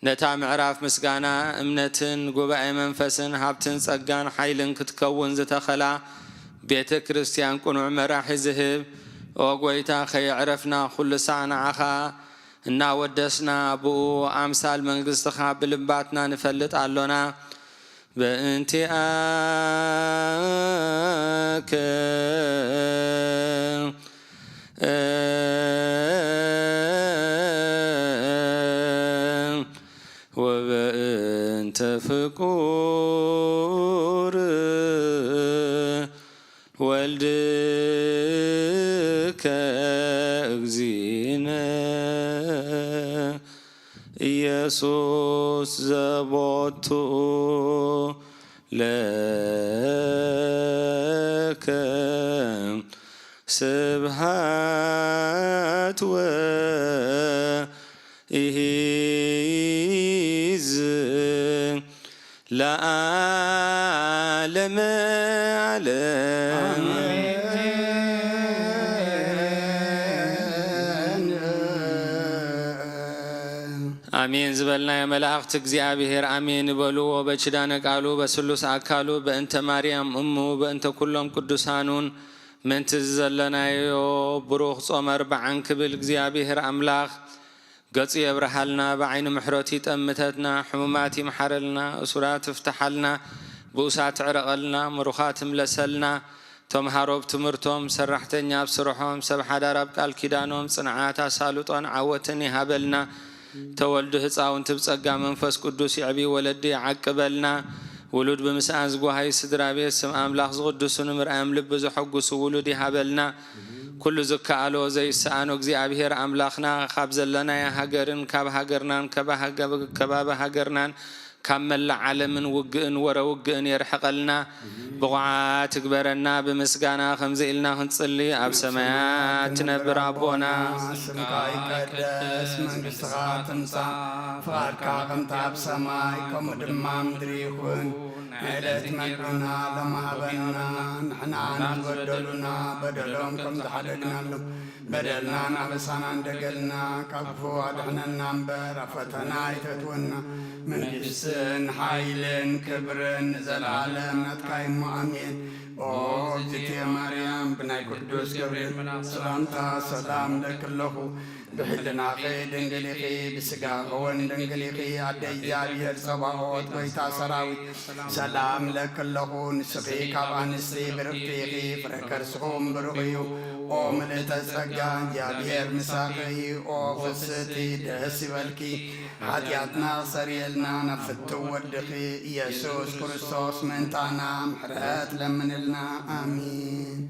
ነታ ምዕራፍ ምስጋና፣ እምነትን ጉባኤ መንፈስን ሃብትን ጸጋን ሓይልን ክትከውን ዝተኸላ ቤተ ክርስቲያን ቅኑዕ መራሒ ዝህብ፣ ኦ ጎይታ፣ ከየዕረፍና ኩሉ ሳዕ ንዓኻ እናወደስና፣ ብኡ ኣምሳል መንግስትኻ ብልባትና ንፈልጥ ኣሎና። በእንቲኣከ ወበእንተ ፍቁር ወልድከ እግዚእነ ኢየሱስ ዘቦቱ ለከ ስብሃት ወኢሂዝ ለዓለመ ዓለም። ኣሜን። ኣሜን ዝበልናዮ መላእኽቲ እግዚኣብሔር ኣሜን ይበልዎ። በኪዳነ ቃሉ በስሉስ ኣካሉ በእንተ ማርያም እሙ በእንተ ኩሎም ቅዱሳኑን ምእንቲ ዘለናዮ ብሩኽ ጾመ ኣርብዓን ክብል እግዚኣብሔር ኣምላኽ ገጹ የብርሃልና፣ ብዓይኒ ምሕረቱ ይጠምተትና፣ ሕሙማት ይምሓረልና፣ እሱራት ይፍትሓልና፣ ብኡሳት ዕረቐልና፣ ምሩኻት ይምለሰልና፣ ተምሃሮ ኣብ ትምህርቶም፣ ሰራሕተኛ ኣብ ስርሖም፣ ሰብ ሓዳር ኣብ ቃል ኪዳኖም፣ ጽንዓት ኣሳልጦን ዓወትን ይሃበልና። ተወልዱ ህፃውንቲ ብጸጋ መንፈስ ቅዱስ ይዕቢ ወለዲ ይዓቅበልና። ውሉድ ብምስኣን ዝጓሃዩ ስድራ ቤት ስም ኣምላኽ ዝቕድሱ ንምርኣዮም ልቢ ዘሐጉሱ ውሉድ ይሃበልና። ኩሉ ዝከኣሎ ዘይሰኣኖ እግዚኣብሔር ኣምላኽና ካብ ዘለናያ ሃገርን ካብ ሃገርናን ከባ-፣ ከባቢ ሃገርናን ካብ መላእ ዓለምን ውግእን ወረ ውግእን የርሕቐልና። ብቑዓት ይግበረና። ብምስጋና ከምዚ ኢልና ክንጽሊ፣ ኣብ ሰማያት ትነብር ኣቦና፣ ስምካ ይቀደስ፣ መንግስትኻ ትምጻእ፣ ፍቓድካ ከምቲ ኣብ ሰማይ ከምኡ ድማ ምድሪ ይኹን። ዕለት መግብና ሎሚ ሃበና፣ ንሕና ንዝበደሉና በደሎም ከም ዝሓደግናሎም በደልናን ኣበሳናን ደገልና፣ ካብ ክፉ ኣድሕነና እምበር፣ ኣብ ፈተና ኣይተእትወና። መንግስትን ሓይልን ክብርን ንዘለዓለም ናትካ እሞ፣ ኣሜን። ኦ እግዝእትየ ማርያም፣ ብናይ ቅዱስ ገብርኤል መልኣኽ ሰላምታ ሰላም እለኪ ኣለኹ። ብሕልናኺ ድንግል ኢኺ፣ ብስጋኺ እውን ድንግል ኢኺ። ኣደ እግዚኣብሔር ጸባኦት፣ ጎይታ ሰራዊት፣ ሰላም እለኪ ኣለኹ። ንስኺ ካብ ኣንስቲ ብርኽቲ ኢኺ፣ ፍረ ከርስኹም ብሩኽ እዩ። ኦ ምልእተ ጸጋ፣ እግዚኣብሔር ምሳኺ እዩ። ኦ ፍስህቲ፣ ደስ ይበልኪ፣ ሓጢኣትና ክሰርየልና ናብ ፍትው ወድኺ ኢየሱስ ክርስቶስ ምእንታና ምሕረት ለምንልና። ኣሜን።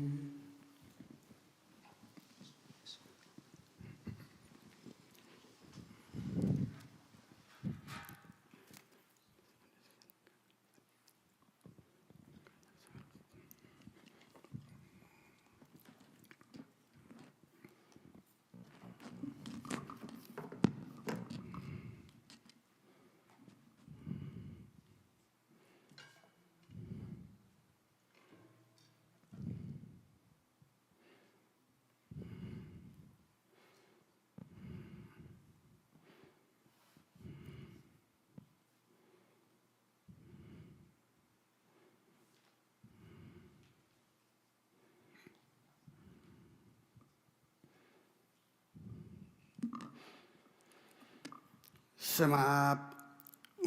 በስመ አብ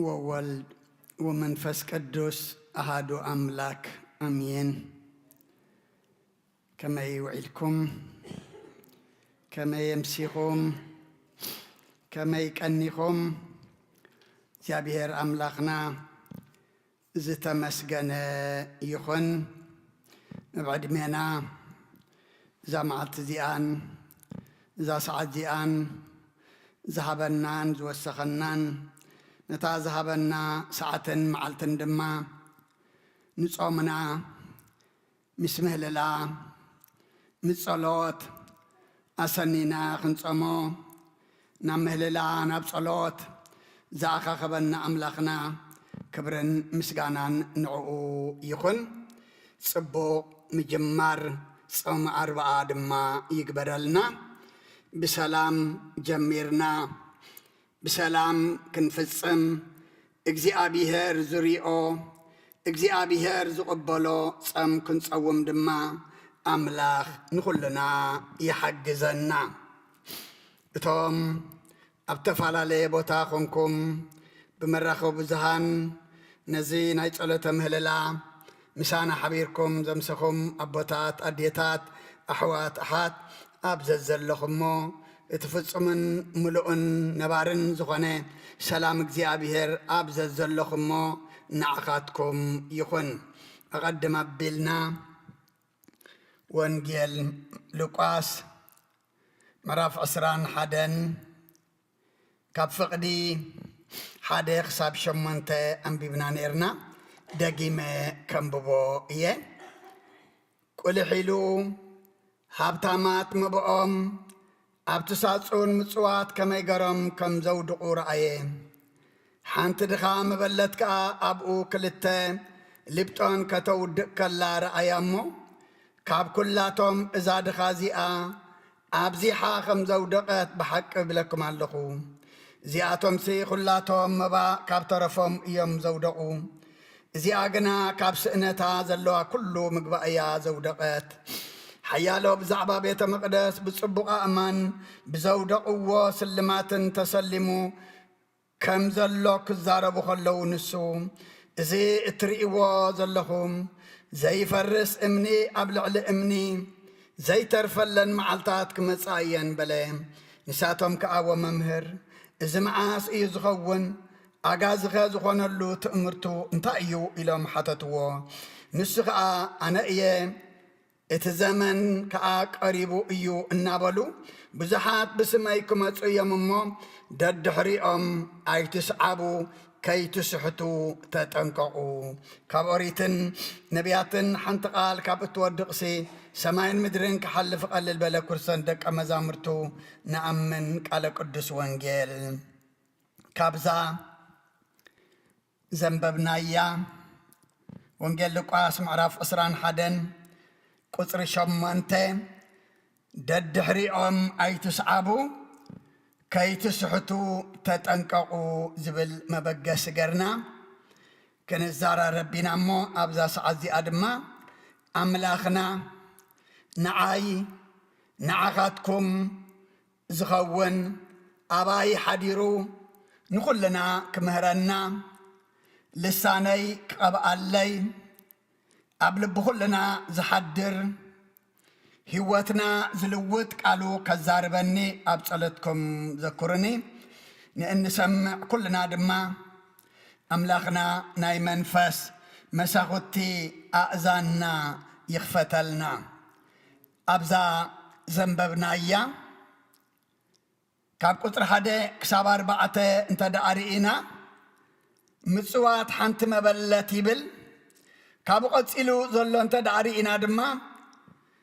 ወወልድ ወመንፈስ ቅዱስ አሃዱ አምላክ አሜን። ከመይ ውዒልኩም? ከመይ ኣምሲኹም? ከመይ ቀኒኹም? እግዚኣብሔር ኣምላኽና ዝተመስገነ ይኹን። ኣብ ዕድሜና እዛ መዓልቲ እዚኣን እዛ ሰዓት እዚኣን ዝሃበናን ዝወሰኸናን፣ ነታ ዝሃበና ሰዓትን መዓልትን ድማ ንጾምና ምስ ምህልላ፣ ምስ ጸሎት ኣሰኒና ክንጸሞ፣ ናብ ምህልላ፣ ናብ ጸሎት ዝኣኻኸበና ኣምላኽና ክብርን ምስጋናን ንዕኡ ይኹን። ጽቡቕ ምጅማር ጾም ኣርብዓ ድማ ይግበረልና። ብሰላም ጀሚርና፣ ብሰላም ክንፍጽም እግዚኣብሔር ዝሪኦ፣ እግዚኣብሔር ዝቕበሎ ጸም ክንጸውም ድማ ኣምላኽ ንኹልና ይሓግዘና። እቶም ኣብ ተፈላለየ ቦታ ኾንኩም ብመራኸቢ ብዙሃን ነዚ ናይ ጸሎተ ምህልላ ምሳና ሓቢርኩም ዘምሰኹም ኣቦታት፣ ኣዴታት፣ ኣሕዋት፣ ኣሓት ኣብ ዘዘለኹሞ እቲ ፍጹምን ምሉእን ነባርን ዝኾነ ሰላም እግዚኣብሔር ኣብ ዘዘለኹሞ ንዓኻትኩም ይኹን። ኣቐድም ኣቢልና ወንጌል ሉቃስ ምዕራፍ ዕስራን ሓደን ካብ ፍቕዲ ሓደ ክሳብ ሸሞንተ ኣንቢብና ነይርና። ደጊመ ከንብቦ እየ። ቁልሕ ኢሉ ሃብታማት መብኦም ኣብቲ ሳጹን ምጽዋት ከመይ ገሮም ከም ዘውድቑ ረኣየ። ሓንቲ ድኻ መበለት ከኣ ኣብኡ ክልተ ሊብጦን ከተውድቕ ከላ ረኣያ እሞ፣ ካብ ኩላቶም እዛ ድኻ እዚኣ ኣብዚሓ ከም ዘውደቐት ብሓቂ እብለኩም ኣለኹ። እዚኣቶምሲ ኩላቶም መባ ካብ ተረፎም እዮም ዘውደቑ። እዚኣ ግና ካብ ስእነታ ዘለዋ ኩሉ ምግባ እያ ዘውደቐት። ሓያሎ ብዛዕባ ቤተ መቕደስ ብጽቡቕ ኣእማን ብዘውደቕዎ ስልማትን ተሰሊሙ ከም ዘሎ ክዛረቡ ከለዉ፣ ንሱ፣ "እዚ እትርእይዎ ዘለኹም ዘይፈርስ እምኒ ኣብ ልዕሊ እምኒ ዘይተርፈለን መዓልታት ክመጻ እየን" በለ። ንሳቶም ከኣ፣ "ወመምህር፣ እዚ መዓስ እዩ ዝኸውን? ኣጋዝኸ ዝኾነሉ ትእምርቱ እንታይ እዩ?" ኢሎም ሓተትዎ። ንሱ ኸኣ፣ "ኣነ እየ፣ እቲ ዘመን ከኣ ቀሪቡ እዩ" እናበሉ ብዙሓት ብስመይ ክመጹ እዮም እሞ፣ ደድሕሪኦም ኣይትስዓቡ፣ ከይትስሕቱ ተጠንቀቑ። ካብ ኦሪትን ነቢያትን ሓንቲ ቃል ካብ እትወድቕሲ፣ ሰማይን ምድርን ክሓልፍ ቀልል በለ፣ ኩርሰን ደቀ መዛሙርቱ ንኣምን። ቃለ ቅዱስ ወንጌል። ካብዛ ዘንበብናያ ወንጌል ሉቃስ ምዕራፍ ዕስራን ሓደን ቁጽሪ ሸሞንተ፣ "ደድሕሪኦም ኣይትስዓቡ፣ ከይትስሕቱ ተጠንቀቑ" ዝብል መበገሲ ገርና ክንዘራረብ ኢና እሞ፣ ኣብዛ ሰዓት እዚኣ ድማ ኣምላኽና ንዓይ ንዓኻትኩም ዝኸውን ኣባይ ሓዲሩ ንኹልና ክምህረና፣ ልሳነይ ክቐብኣለይ፣ ኣብ ልቢ ኩልና ዝሓድር፣ ህይወትና ዝልውጥ ቃሉ ከዛርበኒ ኣብ ጸሎትኩም ዘኩርኒ። ንእንሰምዕ ኩልና ድማ ኣምላኽና ናይ መንፈስ መሳኹቲ ኣእዛንና ይኽፈተልና። ኣብዛ ዘንበብናያ ካብ ቁጽሪ ሓደ ክሳብ ኣርባዕተ እንተ ደኣ ርኢና፣ ምጽዋት ሓንቲ መበለት ይብል። ካብኡ ቀጺሉ ዘሎ እንተ ደኣ ርኢና ድማ፣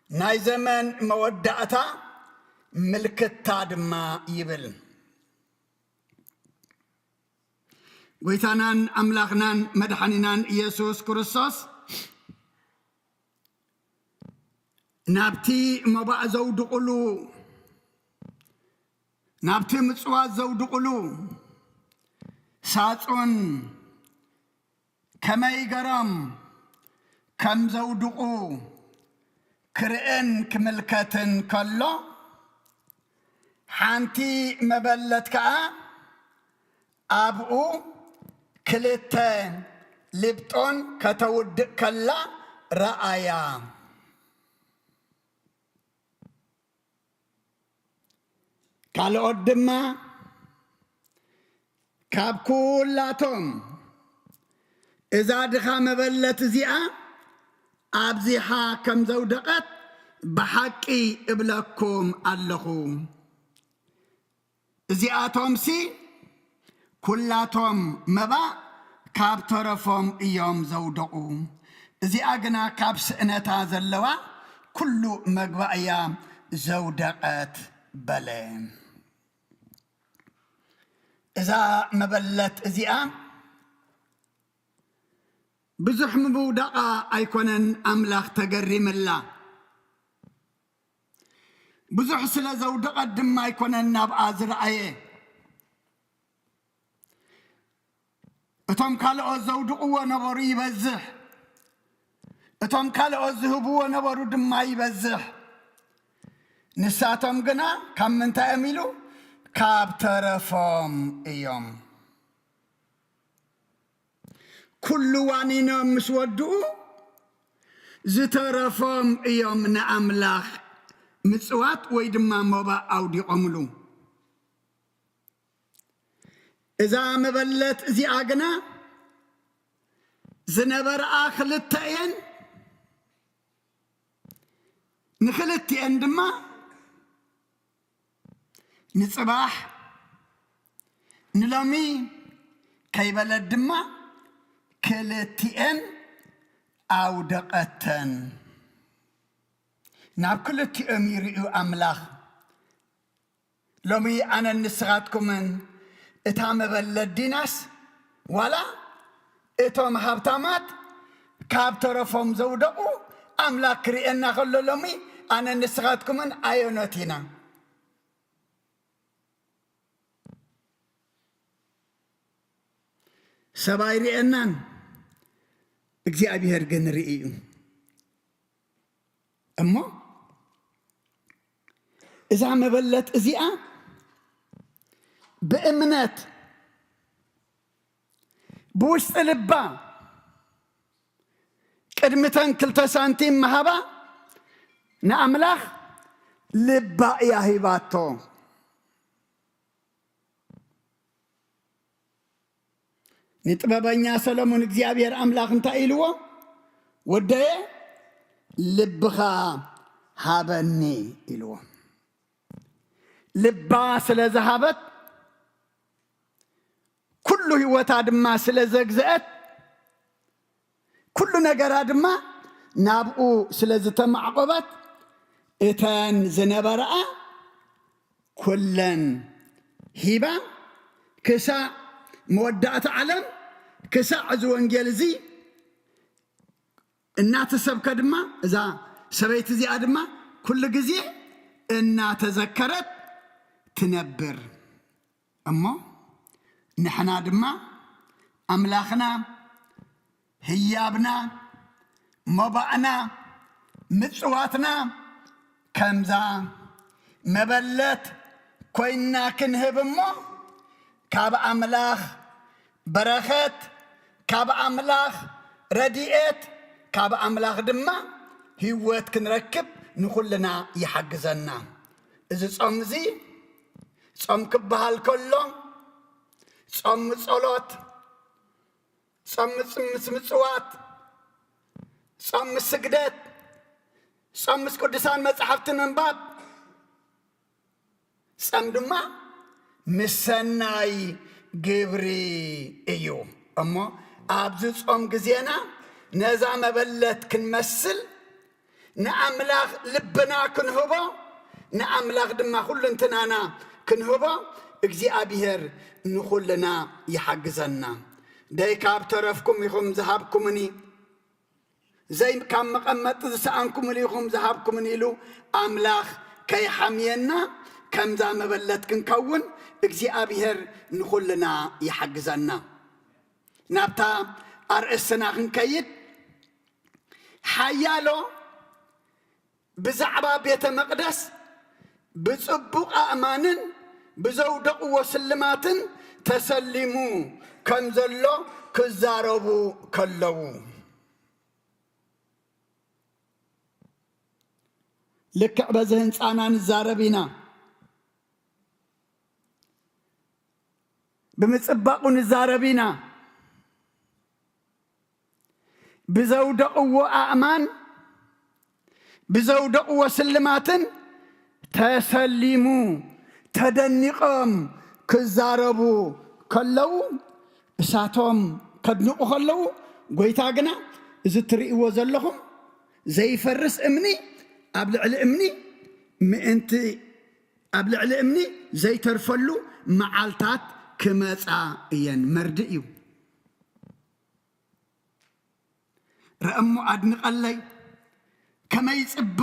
ናይ ዘመን መወዳእታ ምልክታ ድማ ይብል። ጎይታናን ኣምላኽናን መድሓኒናን ኢየሱስ ክርስቶስ ናብቲ መባእ ዘውድቑሉ፣ ናብቲ ምጽዋት ዘውድቑሉ ሳጹን ከመይ ገሮም ከም ዘውድቑ ክርእን ክምልከትን ከሎ፣ ሓንቲ መበለት ከኣ ኣብኡ ክልተ ልብጦን ከተውድእ ከላ ረኣያ። ካልኦት ድማ ካብ ኩላቶም እዛ ድኻ መበለት እዚኣ ኣብዚሓ ከም ዘውደቐት ብሓቂ እብለኩም ኣለኹ። እዚኣቶምሲ ኩላቶም መባእ ካብ ተረፎም እዮም ዘውደቑ። እዚኣ ግና ካብ ስእነታ ዘለዋ ኩሉ መግባእያ ዘውደቐት በለ። እዛ መበለት እዚኣ ብዙሕ ምውዳቓ ኣይኮነን ኣምላኽ ተገሪምላ። ብዙሕ ስለ ዘውደቐት ድማ ኣይኮነን ናብኣ ዝረኣየ። እቶም ካልኦት ዘውድቕዎ ነበሩ ይበዝሕ፣ እቶም ካልኦት ዝህብዎ ነበሩ ድማ ይበዝሕ። ንሳቶም ግና ካብ ምንታይ እዮም ኢሉ? ካብ ተረፎም እዮም። ኩሉ ዋኒኖም ምስ ወድኡ ዝተረፎም እዮም ንኣምላኽ ምጽዋት ወይ ድማ መባእ ኣውዲቖምሉ። እዛ መበለት እዚኣ ግና ዝነበርኣ ክልተ እየን። ንክልቲኤን ድማ ንጽባሕ ንሎሚ ከይበለት ድማ ክልቲኤን ኣውደቐተን። ናብ ክልቲኦም ይርእዩ ኣምላኽ። ሎሚ ኣነን ንስኻትኩምን እታ መበለት ዲናስ ዋላ እቶም ሃብታማት ካብ ተረፎም ዘውደቑ ኣምላኽ ክርእየና ከሎ ሎሚ ኣነን ንስኻትኩምን ኣየኖት ኢና? ሰብ ኣይርእየናን፣ እግዚኣብሔር ግን ርኢ እዩ። እሞ እዛ መበለት እዚኣ ብእምነት ብውሽጢ ልባ ቅድሚ ተን ክልተ ሳንቲም ምሃባ ንኣምላኽ ልባ እያ ሂባቶ። ንጥበበኛ ሰሎሞን እግዚኣብሔር ኣምላኽ እንታይ ኢልዎ? "ወደየ ልብኻ ሃበኒ" ኢልዎ። ልባ ስለ ዝሃበት፣ ኩሉ ህይወታ ድማ ስለ ዘግዝአት፣ ኩሉ ነገራ ድማ ናብኡ ስለ ዝተማዕቆበት፣ እተን ዝነበረኣ ኩለን ሂባ፣ ክሳዕ መወዳእታ ዓለም፣ ክሳዕ እዚ ወንጌል እዚ እናተሰብከ ድማ፣ እዛ ሰበይቲ እዚኣ ድማ ኩሉ ግዜ እናተዘከረት ትነብር። እሞ ንሕና ድማ ኣምላኽና፣ ህያብና፣ መባእና፣ ምጽዋትና ከምዛ መበለት ኮይንና ክንህብ እሞ፣ ካብ ኣምላኽ በረኸት፣ ካብ ኣምላኽ ረድኤት፣ ካብ ኣምላኽ ድማ ህይወት ክንረክብ ንኹልና ይሓግዘና። እዚ ጾም እዚ ጾም ክበሃል ከሎ፣ ጾም ጸሎት፣ ጾም ምስ፣ ምስ ምጽዋት፣ ጾም ምስ ስግደት፣ ጾም ምስ ቅዱሳን መጻሕፍቲ ምንባብ፣ ጾም ድማ ምስ ሰናይ ግብሪ እዩ። እሞ ኣብዚ ጾም ግዜና ነዛ መበለት ክንመስል ንኣምላኽ ልብና ክንህቦ፣ ንኣምላኽ ድማ ኩልንትናና ክንህቦ እግዚኣብሔር ንኹልና ይሓግዘና። ደይ ካብ ተረፍኩም ኢኹም ዝሃብኩምኒ፣ ዘይ ካብ መቐመጢ ዝሰኣንኩምኒ ኢኹም ዝሃብኩምኒ ኢሉ ኣምላኽ ከይሓምየና ከምዛ መበለት ክንከውን እግዚኣብሔር ንኹልና ይሓግዘና። ናብታ ኣርእስትና ክንከይድ፣ ሓያሎ ብዛዕባ ቤተ መቕደስ ብጽቡቕ ኣእማንን ብዘውደቕዎ ስልማትን ተሰሊሙ ከም ዘሎ ክዛረቡ ከለዉ፣ ልክዕ በዚ ህንፃና ንዛረብ ኢና፣ ብምፅባቑ ንዛረብ ኢና፣ ብዘውደቕዎ ኣእማን ብዘውደቕዎ ስልማትን ተሰሊሙ ተደኒቖም ክዛረቡ ከለዉ፣ እሳቶም ከድንቑ ከለዉ፣ ጎይታ ግና፣ እዚ እትርእይዎ ዘለኹም ዘይፈርስ እምኒ ኣብ ልዕሊ እምኒ ምእንቲ ኣብ ልዕሊ እምኒ ዘይተርፈሉ መዓልታት ክመጻ እየን። መርድእ እዩ። ረእሞ ኣድንቐለይ፣ ከመይ ይጽብቕ፣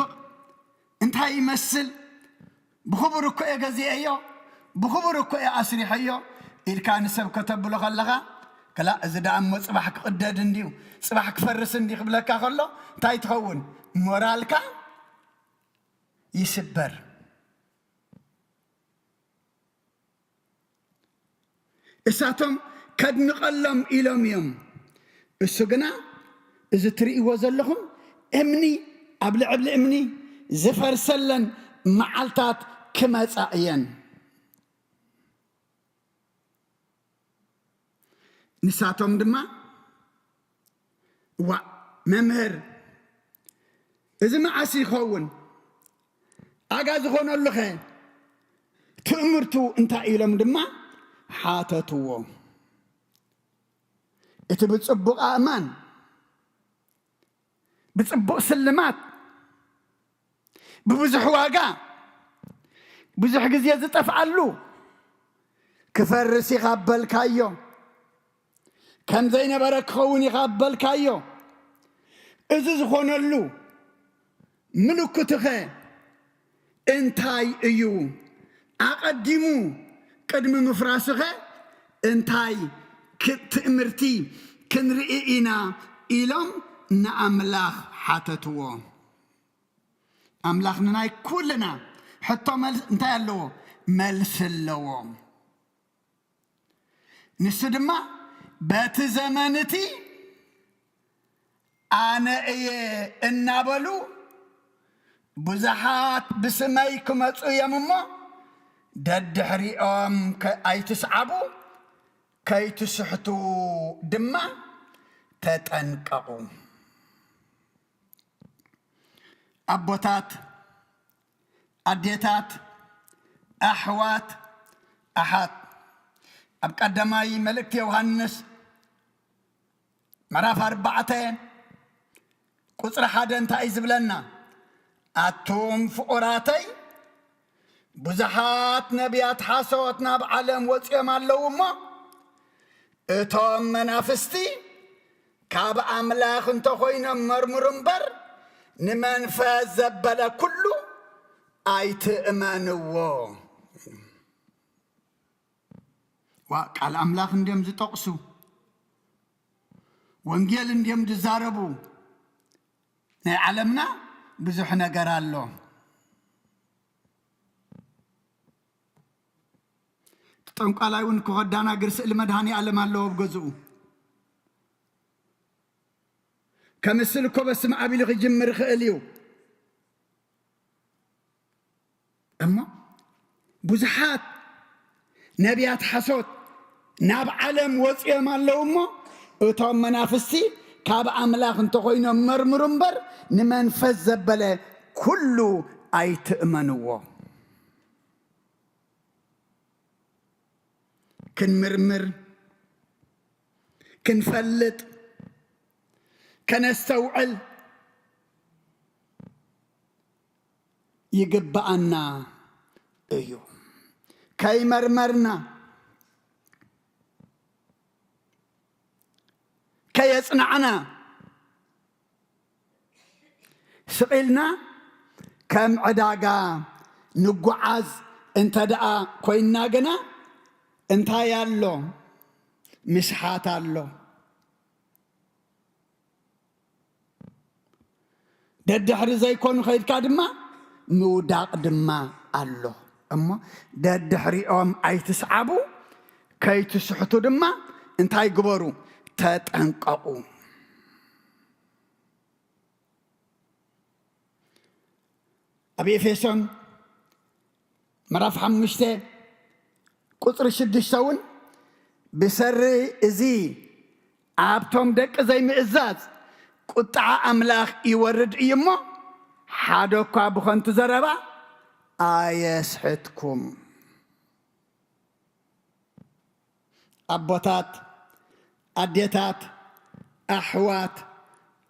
እንታይ ይመስል፣ ብኽቡር እኮ እየ ገዚኤዮ፣ ብኽቡር እኮ እየ ኣስሪሐዮ ኢልካ ንሰብ ከተብሎ ከለኻ፣ ክላእ እዚ ደኣ እሞ ጽባሕ ክቕደድ እንድዩ፣ ጽባሕ ክፈርስ እንድዩ ክብለካ ከሎ እንታይ ትኸውን? ሞራልካ ይስበር። እሳቶም ከድንቐሎም ኢሎም እዮም። እሱ ግና፣ እዚ እትርእይዎ ዘለኹም እምኒ ኣብ ልዕሊ እምኒ ዝፈርሰለን መዓልታት ክመጻ እየን። ንሳቶም ድማ፣ እዋእ መምህር፣ እዚ መዓስ ይኸውን? ኣጋ ዝኾነሉኸ ትእምርቱ እንታይ? ኢሎም ድማ ሓተትዎ። እቲ ብጽቡቕ ኣእማን፣ ብጽቡቕ ስልማት፣ ብብዙሕ ዋጋ ብዙሕ ግዜ ዝጠፍኣሉ፣ ክፈርስ ኢኻ በልካዮ፣ ከም ዘይነበረ ክኸውን ኢኻ በልካዮ። እዚ ዝኾነሉ ምልክቱኸ እንታይ እዩ? ኣቐዲሙ ቅድሚ ምፍራሱኸ እንታይ ክ-፣ ትእምርቲ ክንርኢ ኢና? ኢሎም ንኣምላኽ ሓተትዎ። ኣምላኽ ንናይ ኩልና ሕቶ መልስ እንታይ ኣለዎ? መልሲ ኣለዎ። ንሱ ድማ፣ በቲ ዘመን እቲ ኣነ እየ እናበሉ ብዙሓት ብስመይ ክመጹ እዮም እሞ፣ ደድሕሪኦም ከ-፣ ኣይትስዓቡ፣ ከይትስሕቱ ድማ ተጠንቀቑ። ኣቦታት፣ ኣዴታት፣ ኣሕዋት፣ ኣሓት፣ ኣብ ቀዳማይ መልእክቲ ዮሃንስ ምዕራፍ ኣርባዕተ ቁጽሪ ሓደ እንታይ እዩ ዝብለና? ኣቱም ፍቑራተይ፣ ብዙሓት ነቢያት ሓሶት ናብ ዓለም ወጺኦም ኣለዉ እሞ፣ እቶም መናፍስቲ ካብ ኣምላኽ እንተኾይኖም መርምሩ እምበር፣ ንመንፈስ ዘበለ ኩሉ ኣይትእመንዎ። ዋ፣ ቃል ኣምላኽ እንድዮም ዝጠቕሱ፣ ወንጌል እንድዮም ዝዛረቡ። ናይ ዓለምና ብዙሕ ነገር ኣሎ። እቲ ጠንቋላይ እውን እኮ ከዳናግር ስእሊ መድሃኒ ኣለም ኣለዎ ኣብ ገዝኡ። ከምስል እኮ በስመ ኣብ ኢሉ ክጅምር ይኽእል እዩ። እሞ ብዙሓት ነቢያት ሓሶት ናብ ዓለም ወፂኦም ኣለዉ እሞ፣ እቶም መናፍስቲ ካብ ኣምላኽ እንተኾይኖም መርምሩ እምበር፣ ንመንፈስ ዘበለ ኩሉ ኣይትእመንዎ። ክንምርምር፣ ክንፈልጥ፣ ከነስተውዕል ይግብኣና እዩ። ከይመርመርና፣ ከየጽናዕና፣ ስቕ ኢልና ከም ዕዳጋ ንጓዓዝ እንተ ደኣ ኮይንና ግና፣ እንታይ ኣሎ? ምሽሓት ኣሎ። ደድሕሪ ዘይኮኑ ከይድካ ድማ ምውዳቕ ድማ ኣሎ። እሞ ደድሕሪኦም ኣይትስዓቡ፣ ከይትስሕቱ ድማ እንታይ ግበሩ? ተጠንቀቑ። ኣብ ኤፌሶን ምዕራፍ ሓሙሽተ ቁጽሪ ሽዱሽተ እውን ብሰሪ እዚ ኣብቶም ደቂ ዘይምእዛዝ ቁጥዓ ኣምላኽ ይወርድ እዩ እሞ፣ ሓደ እኳ ብኸንቱ ዘረባ ኣየስሕትኩም። ኣቦታት፣ ኣዴታት፣ ኣሕዋት፣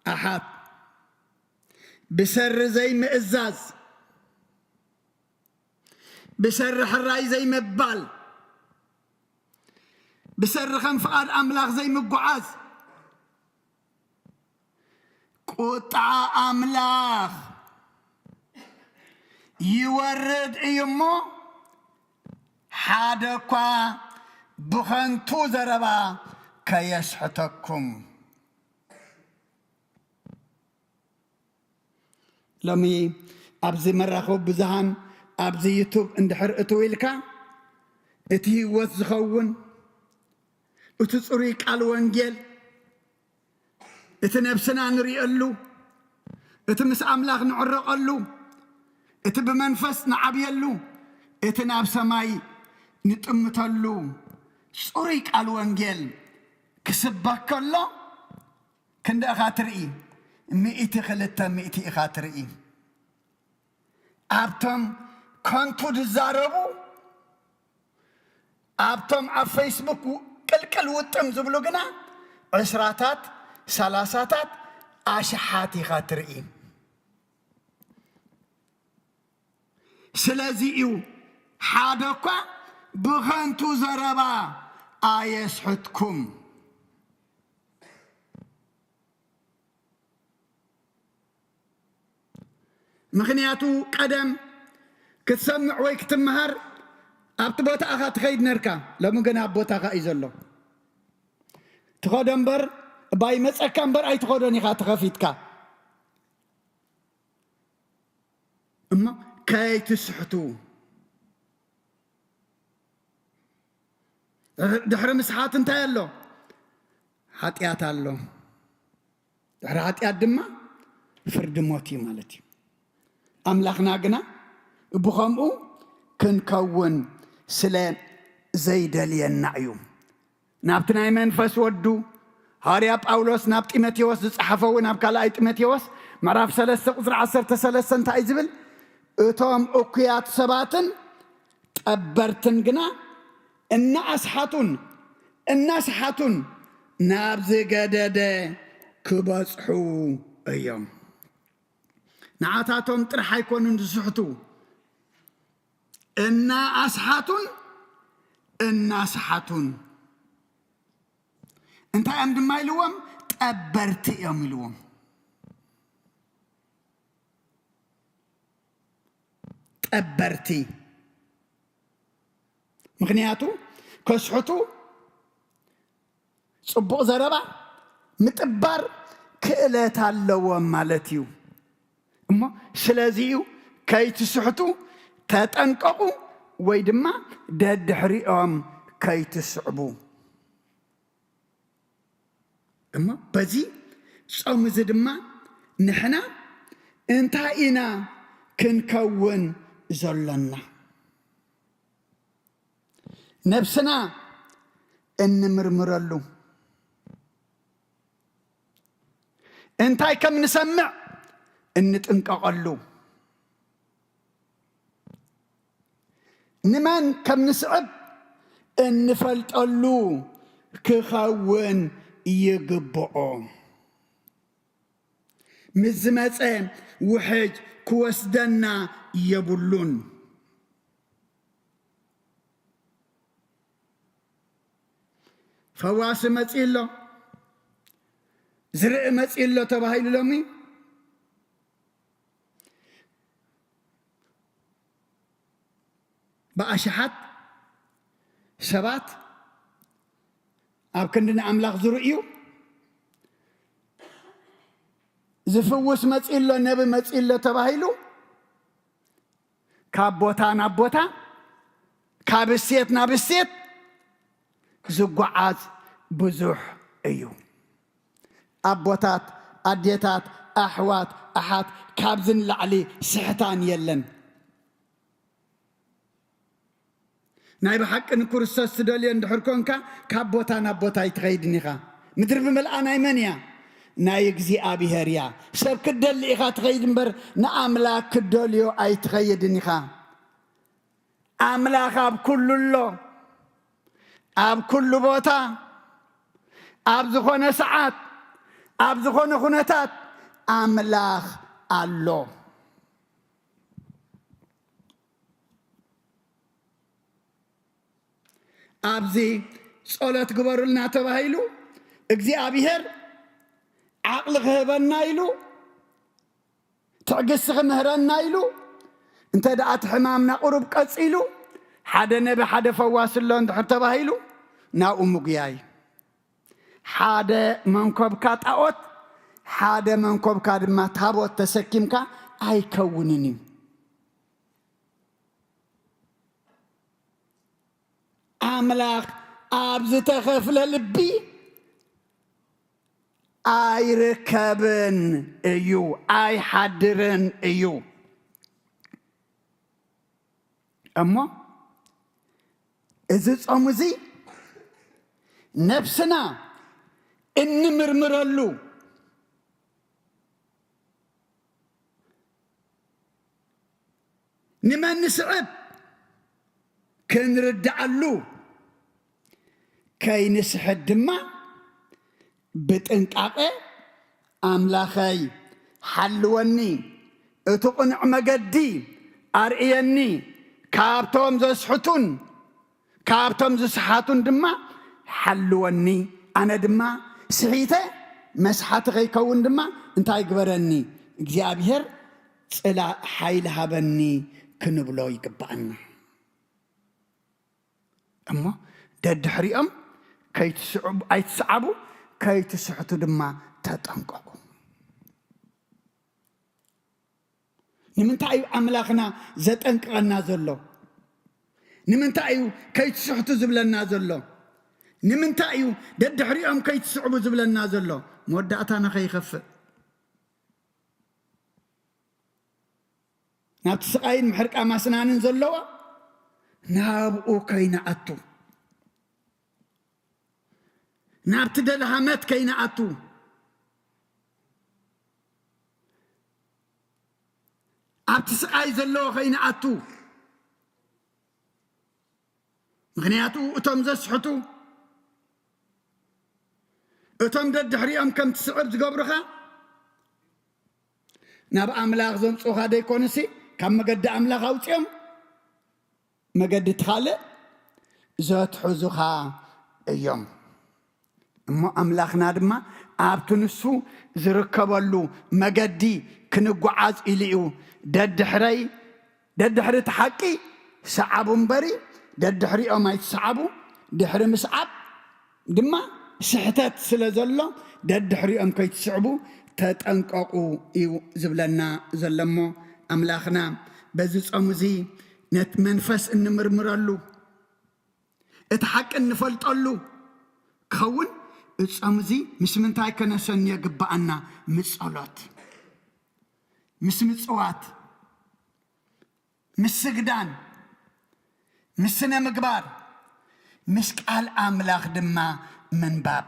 ኣሓት፣ ብሰሪ ዘይምእዛዝ፣ ብሰሪ ሕራይ ዘይምባል፣ ብሰሪ ከም ፍቓድ ኣምላኽ ዘይምጉዓዝ፣ ቁጥዓ ኣምላኽ ይወርድ እዩ እሞ፣ ሓደ እኳ ብኸንቱ ዘረባ ከየስሕተኩም። ሎሚ ኣብዚ መራኸቢ ብዙሃን፣ ኣብዚ ዩቱብ እንድሕር እትው ኢልካ፣ እቲ ህይወት ዝኸውን፣ እቲ ጽሩይ ቃል ወንጌል፣ እቲ ነብስና ንርእየሉ፣ እቲ ምስ ኣምላኽ ንዕረቐሉ፣ እቲ ብመንፈስ ንዓብየሉ፣ እቲ ናብ ሰማይ ንጥምተሉ ጽሩይ ቃል ወንጌል ክስበክ ከሎ፣ ክንደይ ኢኻ ትርኢ? ሚእቲ ክልተ ሚእቲ ኢኻ ትርኢ። ኣብቶም ከንቱ ዝዛረቡ፣ ኣብቶም ኣብ ፌስቡክ ው-፣ ቅልቅል ውጥም ዝብሉ ግና ዕስራታት፣ ሰላሳታት፣ ኣሽሓት ኢኻ ትርኢ። ስለዚ እዩ ሓደ እኳ ብኸንቱ ዘረባ ኣየስሕትኩም። ምኽንያቱ ቀደም ክትሰምዕ ወይ ክትመሃር ኣብቲ ቦታ ኢኻ ትኸይድ ነርካ። ሎሚ ግን ኣብ ቦታኻ እዩ ዘሎ። ትኸዶ እምበር፣ ባይመጸካ እምበር ኣይትኸዶን ኢኻ ተኸፊትካ። እሞ ከይትስሕቱ። ድሕሪ ምስሓት እንታይ ኣሎ? ሓጢኣት ኣሎ። ድሕሪ ሓጢኣት ድማ ፍርዲ ሞት እዩ ማለት እዩ። ኣምላኽና ግና ብኸምኡ ክንከውን ስለ ዘይደልየና እዩ። ናብቲ ናይ መንፈስ ወዱ ሃዋርያ ጳውሎስ ናብ ጢሞቴዎስ ዝጸሓፈ እውን ኣብ ካልኣይ ጢሞቴዎስ ምዕራፍ ሰለስተ ቁጽሪ ዓሰርተ ሰለስተ እንታይ እዩ ዝብል? እቶም እኩያት ሰባትን ጠበርትን ግና እናኣስሓቱን እናስሓቱን ናብ ዝገደደ ክበጽሑ እዮም። ንዓታቶም ጥራሕ ኣይኮኑን ዝስሕቱ፣ እናኣስሓቱን እናስሓቱን። እንታይ እዮም ድማ ኢልዎም? ጠበርቲ እዮም ኢልዎም። ጠበርቲ። ምኽንያቱ ከስሕቱ ጽቡቕ ዘረባ ምጥባር ክእለት ኣለዎም ማለት እዩ። እሞ ስለዚ እዩ ከይትስሕቱ ተጠንቀቑ፣ ወይ ድማ ደድሕሪኦም ከይትስዕቡ። እሞ በዚ ጾም እዚ ድማ ንሕና እንታይ ኢና ክንከውን ዘሎና? ነብስና እንምርምረሉ፣ እንታይ ከም ንሰምዕ እንጥንቀቐሉ፣ ንመን ከም ንስዕብ እንፈልጠሉ ክኸውን ይግብኦ። ምስ ዝመጸ ውሕጅ ክወስደና የብሉን። ፈዋሲ መጺኡ ኣሎ፣ ዝርኢ መጺኡ ኣሎ ተባሂሉ ሎሚ ብኣሽሓት ሰባት ኣብ ክንዲ ንኣምላኽ ዝርእዩ፣ ዝፍውስ መጺኡ ኣሎ፣ ነቢ መጺኡ ኣሎ ተባሂሉ ካብ ቦታ ናብ ቦታ ካብ እሴት ናብ እሴት ዝጓዓዝ ብዙሕ እዩ። ኣቦታት፣ ኣዴታት፣ ኣሕዋት፣ ኣሓት፣ ካብዚ ንላዕሊ ስሕታን የለን። ናይ ብሓቂ ንክርስቶስ ትደልዮ እንድሕር ኮንካ፣ ካብ ቦታ ናብ ቦታ ኣይትኸይድን ኢኻ። ምድሪ ብምልኣ ናይ መን እያ? ናይ እግዚኣብሄር እያ። ሰብ ክትደሊ ኢኻ ትኸይድ እምበር፣ ንኣምላኽ ክትደልዮ ኣይትኸይድን ኢኻ። ኣምላኽ ኣብ ኩሉ ኣሎ። ኣብ ኩሉ ቦታ፣ ኣብ ዝኾነ ሰዓት፣ ኣብ ዝኾነ ኩነታት ኣምላኽ ኣሎ። ኣብዚ ጸሎት ግበሩልና ተባሂሉ፣ እግዚኣብሄር ዓቕሊ ክህበና ኢሉ፣ ትዕግስቲ ክምህረና ኢሉ፣ እንተ ደኣ እቲ ሕማምና ቁሩብ ቀጺሉ፣ ሓደ ነቢ፣ ሓደ ፈዋሲ ኣሎ እንድሕር ተባሂሉ፣ ናብኡ ምጉያይ። ሓደ መንኮብካ ጣዖት፣ ሓደ መንኮብካ ድማ ታቦት ተሰኪምካ ኣይከውንን እዩ። ኣምላኽ ኣብ ዝተኸፍለ ልቢ ኣይርከብን እዩ፣ ኣይሓድርን እዩ። እሞ እዚ ጾም እዚ ነብስና እንምርምረሉ፣ ንመን ንስዕብ ክንርድኣሉ፣ ከይንስሕት ድማ ብጥንቃቐ ኣምላኸይ ሓልወኒ፣ እቲ ቅኑዕ መገዲ ኣርእየኒ፣ ካብቶም ዘስሕቱን ካብቶም ዝስሓቱን ድማ ሓልወኒ፣ ኣነ ድማ ስሒተ መስሓቲ ከይከውን ድማ እንታይ ግበረኒ፣ እግዚኣብሔር ጽላእ ሓይሊ ሃበኒ ክንብሎ ይግብኣና። እሞ ደድሕሪኦም ከይትስዕቡ፣ ኣይትስዓቡ፣ ከይትስሕቱ ድማ ተጠንቀቁ። ንምንታይ እዩ ኣምላኽና ዘጠንቅቐና ዘሎ? ንምንታይ እዩ ከይትስሕቱ ዝብለና ዘሎ? ንምንታይ እዩ ደድሕሪኦም ከይትስዕቡ ዝብለና ዘሎ? መወዳእታና ከይኸፍእ፣ ናብቲ ስቓይን ምሕርቃም ኣስናንን ዘለዎ ናብኡ ከይንኣቱ፣ ናብቲ ደልሃመት ከይንኣቱ፣ ኣብቲ ስቓይ ዘለዎ ከይንኣቱ። ምኽንያቱ እቶም ዘስሕቱ፣ እቶም ደድሕሪኦም ከም ትስዕብ ዝገብሩኻ፣ ናብ ኣምላኽ ዘምጽኡኻ ደይኮኑሲ፣ ካብ መገዲ ኣምላኽ ኣውጺኦም መገዲ እቲ ካልእ ዘትሕዙኻ እዮም። እሞ ኣምላኽና ድማ ኣብቲ ንሱ ዝርከበሉ መገዲ ክንጓዓዝ ኢሉ እዩ። ደድሕረይ፣ ደድሕሪ እቲ ሓቂ ሰዓቡ እምበሪ፣ ደድሕሪኦም ኣይትሰዓቡ። ድሕሪ ምስዓብ ድማ ስሕተት ስለ ዘሎ፣ ደድሕሪኦም ከይትስዕቡ ተጠንቀቑ እዩ ዝብለና ዘሎ። እሞ ኣምላኽና በዚ ጾም እዚ ነቲ መንፈስ እንምርምረሉ፣ እቲ ሓቂ እንፈልጠሉ ክኸውን፣ እዚ ጾም እዚ ምስ ምንታይ ከነሰንዮ ግብኣና? ምስ ጸሎት፣ ምስ ምጽዋት፣ ምስ ስግዳን፣ ምስ ስነ ምግባር፣ ምስ ቃል ኣምላኽ ድማ ምንባብ።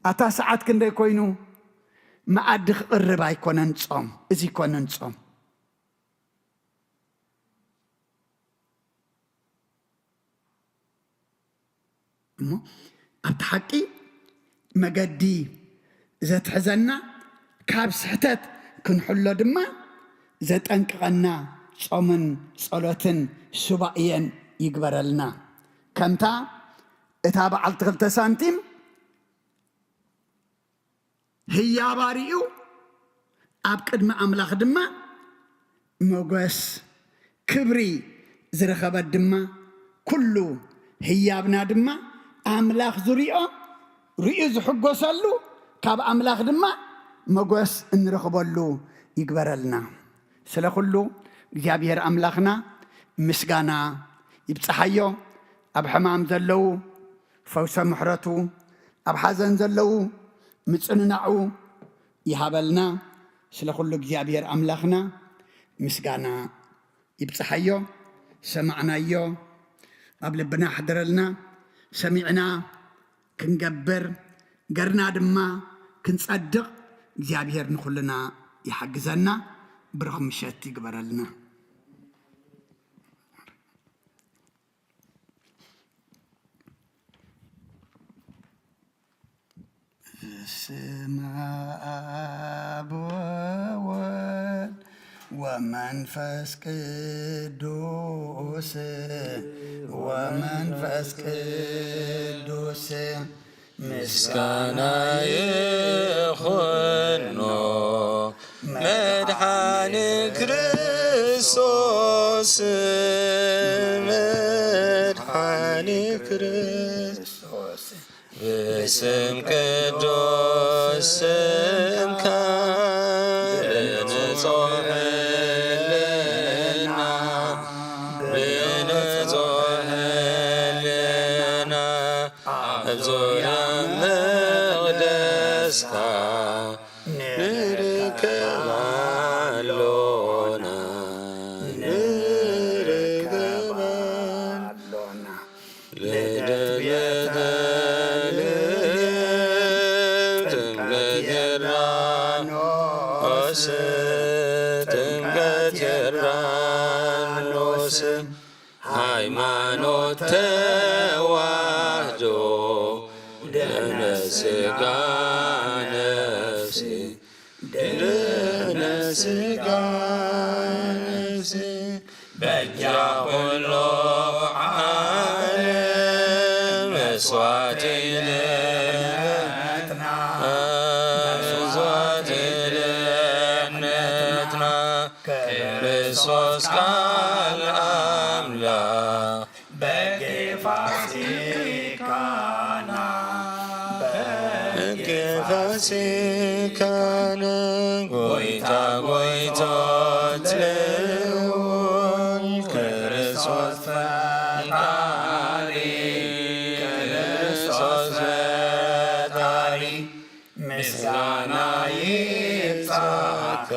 ኣታ ሰዓት ክንደይ ኮይኑ መኣዲ ክቕርብ ኣይኮነን ጾም፣ እዚ ኣይኮነን ጾም። እሞ ኣብቲ ሓቂ መገዲ ዘትሕዘና፣ ካብ ስሕተት ክንሕሎ ድማ ዘጠንቅቐና ጾምን ጸሎትን ሱባኤን ይግበረልና። ከምታ እታ በዓልቲ ክልተ ሳንቲም ህያባ ርእዩ፣ ኣብ ቅድሚ ኣምላኽ ድማ ሞገስ፣ ክብሪ ዝረኸበት ድማ፣ ኩሉ ህያብና ድማ ኣምላኽ ዝሪኦ፣ ርእዩ ዝሕጎሰሉ፣ ካብ ኣምላኽ ድማ ሞገስ እንረኽበሉ ይግበረልና። ስለ ኩሉ እግዚኣብሔር ኣምላኽና ምስጋና ይብጽሓዮ። ኣብ ሕማም ዘለዉ ፈውሰ ምሕረቱ፣ ኣብ ሓዘን ዘለዉ ምጽንናዑ ይሃበልና። ስለ ኩሉ እግዚኣብሔር ኣምላኽና ምስጋና ይብጽሓዮ። ሰማዕናዮ ኣብ ልብና ሓድረልና። ሰሚዕና ክንገብር፣ ገርና ድማ ክንጸድቕ እግዚኣብሔር ንኹልና ይሓግዘና። ብሩኽ ምሸት ይግበረልና። በስመ አብ ወወልድ ወመንፈስ ቅዱስ፣ ወመንፈስ ቅዱስ ምስጋና ይኹኖ መድኃኒ ክርስቶስ፣ መድኃኒ ክርስቶስ። ብስም ቅዱስ ስምካ ብንጹሕ ህልና፣ ብንጹሕ ህልና ኣብ ዙርያ መቕደስካ ንርከብ ኣሎና፣ ንርከብ ኣሎና። ልደት ቤተልሔም፣ ጥምቀት ዮርዳኖስ፣ ጥምቀት ዮርዳኖስ፣ ሃይማኖት ተዋህዶ፣ ድህነት ሥጋ ነፍሲ፣ ድህነት ሥጋ ነፍሲ፣ በጃ ኩሉ ዓለም መስዋዕቲ ድነትና፣ መስዋዕቲ ድነትና፣ ክርስቶስ ቃል ኣምላኽ በጌ ፋሲካና፣ በጌ ፋሲካና፣ ጎይታ ጎይቶት ልዑል ክርስቶስ ፈጣሪ፣ ክርስቶስ ፈጣሪ፣ ምስጋና ይብጻሕካ።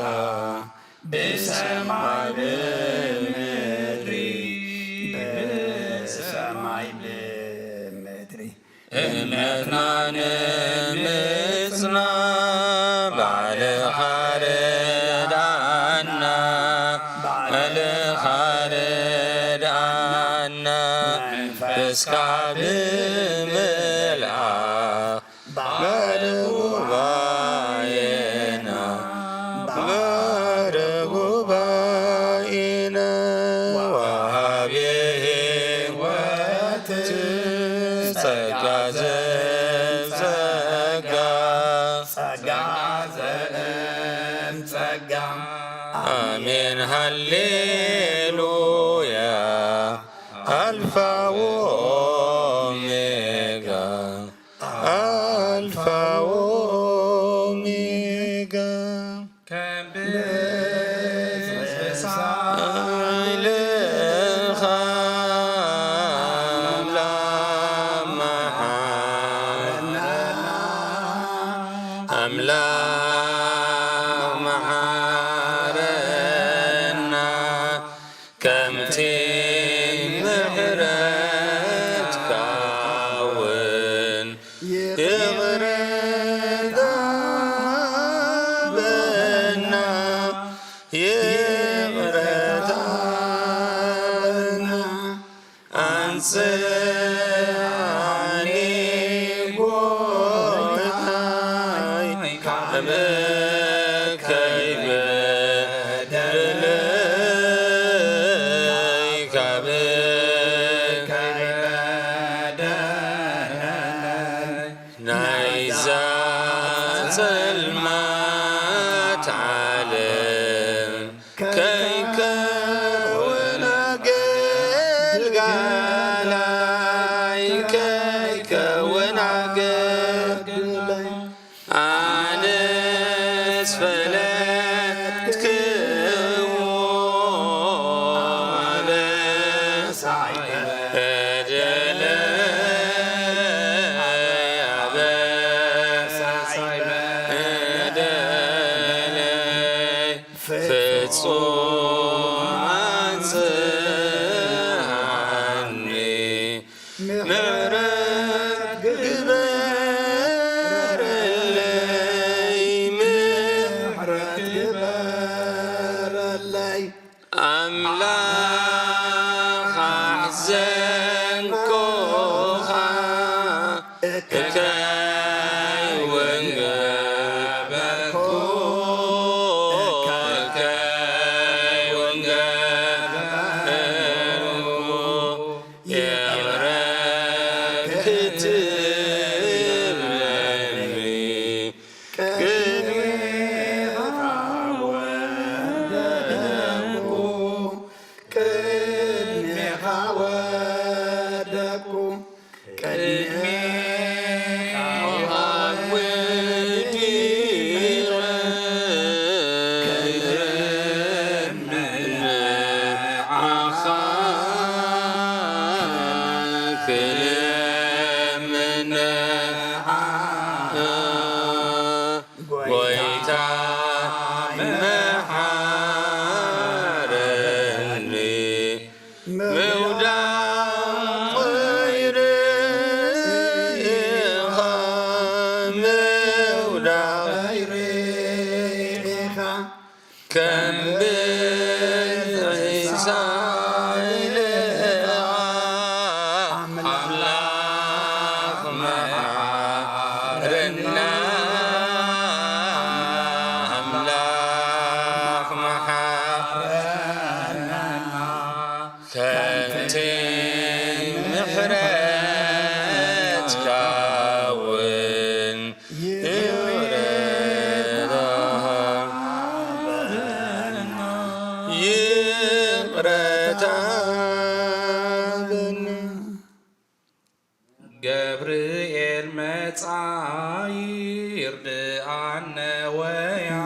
ብሰማይ ብምድሪ፣ ብሰማይ ብምድሪ፣ እምነትና ንምጽና፣ ባዕልኻ ርድኣና፣ ባዕልኻ ርድኣና፣ መንፈስካ ብምልኣኽ ባርኽ ጉባኤና፣ ባርኽ ጉባኤና፣ ወሃቢ ሕይወት ጸጋ ዘእም ጸጋ፣ ጸጋ ዘእም ጸጋ። ኣሜን ሃሌሉያ፣ ኣልፋ ወኦሜጋ። ኣልፋ ወኦሜጋ። ከም ብዝሒ ሳይልኻ ኣምላኽ መሓረና፣ ኣምላኽ መሓረና። ከምቲ ምሕረትካ እውን ይቕረታ በና፣ ይቕረታ በና። ኣንጽኣኒ ጎይታይ ካብ ከይበደለይ፣ ካብ ከይበደለይ፣ ናይዛ ጸልማት ዓለም ከይከውን ኣገልጋላይ፣ ከይከውን ኣገልጋላይ። ኣነስ ፈለጥክዎ ጾም ኣጽንሓኒ፣ ምሕረት ግበረለይ፣ ምሕረት ግበረለይ። ኣምላኽ ኣሕዘንኩኻ፣ እከይ እውን ገበርኩ፣ እከይ እውን ገበርኩ፣ ይቕረ ክትብለኒ። ቅድሜኻ ወደቅኩ፣ ቅድሜኻ ወደቅኩ፣ ቅድሜኻ ወዲቐ፣ ክልምን ንዓኻ፣ ክልምን ንዓኻ። ጎይታ መሓረኒ፣ ምውዳቕ ኸይሪ ኢኻ፣ ምውዳቕ ኸይሪ ኢኻ። ከም ብዝሒ ሳይልኻ ኣምላኽ መሓረና፣ ኣምላኽ መሓረና። ከምቲ ምሕረትካ እውን ይቕረታ፣ ይቕረታ በልና። ገብርኤል መጻ ይርድኣነ ወያድነነ።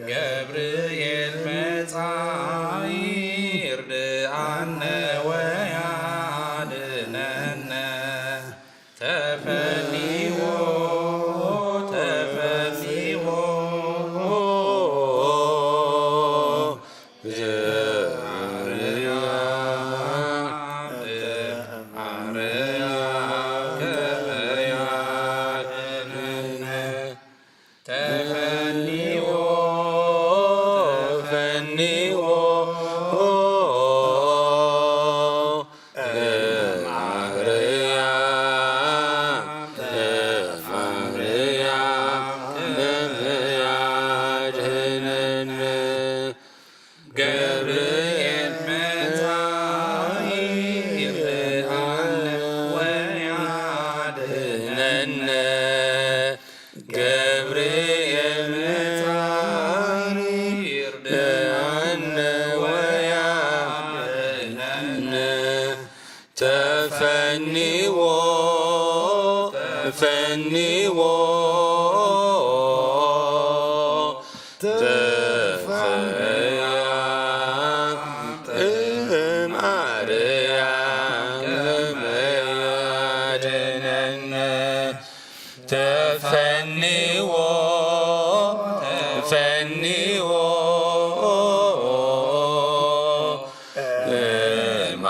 ገብርኤል መጻ ይርድኣነ ወያድነነ። ተፈኒዎ፣ ተፈኒዎ፣ ብዘማርያ፣ ብዘማርያ ከመ ያድነነ። ተፈኒዎ፣ ተፈኒዎ፣ ማርያም፣ ማርያም፣ ለመያድህነነ። ገብርኤል መጻ ይርድኣነ ወያድህነነ። ገብርኤል መጻ ይርድኣነ ወያድህነነ። ተፈኒዎ፣ ተፈኒዎ፣ ተፈያ እም ኣርያም ከመ ያድነነ። ተፈኒዎ፣ ተፈኒዎ፣ እም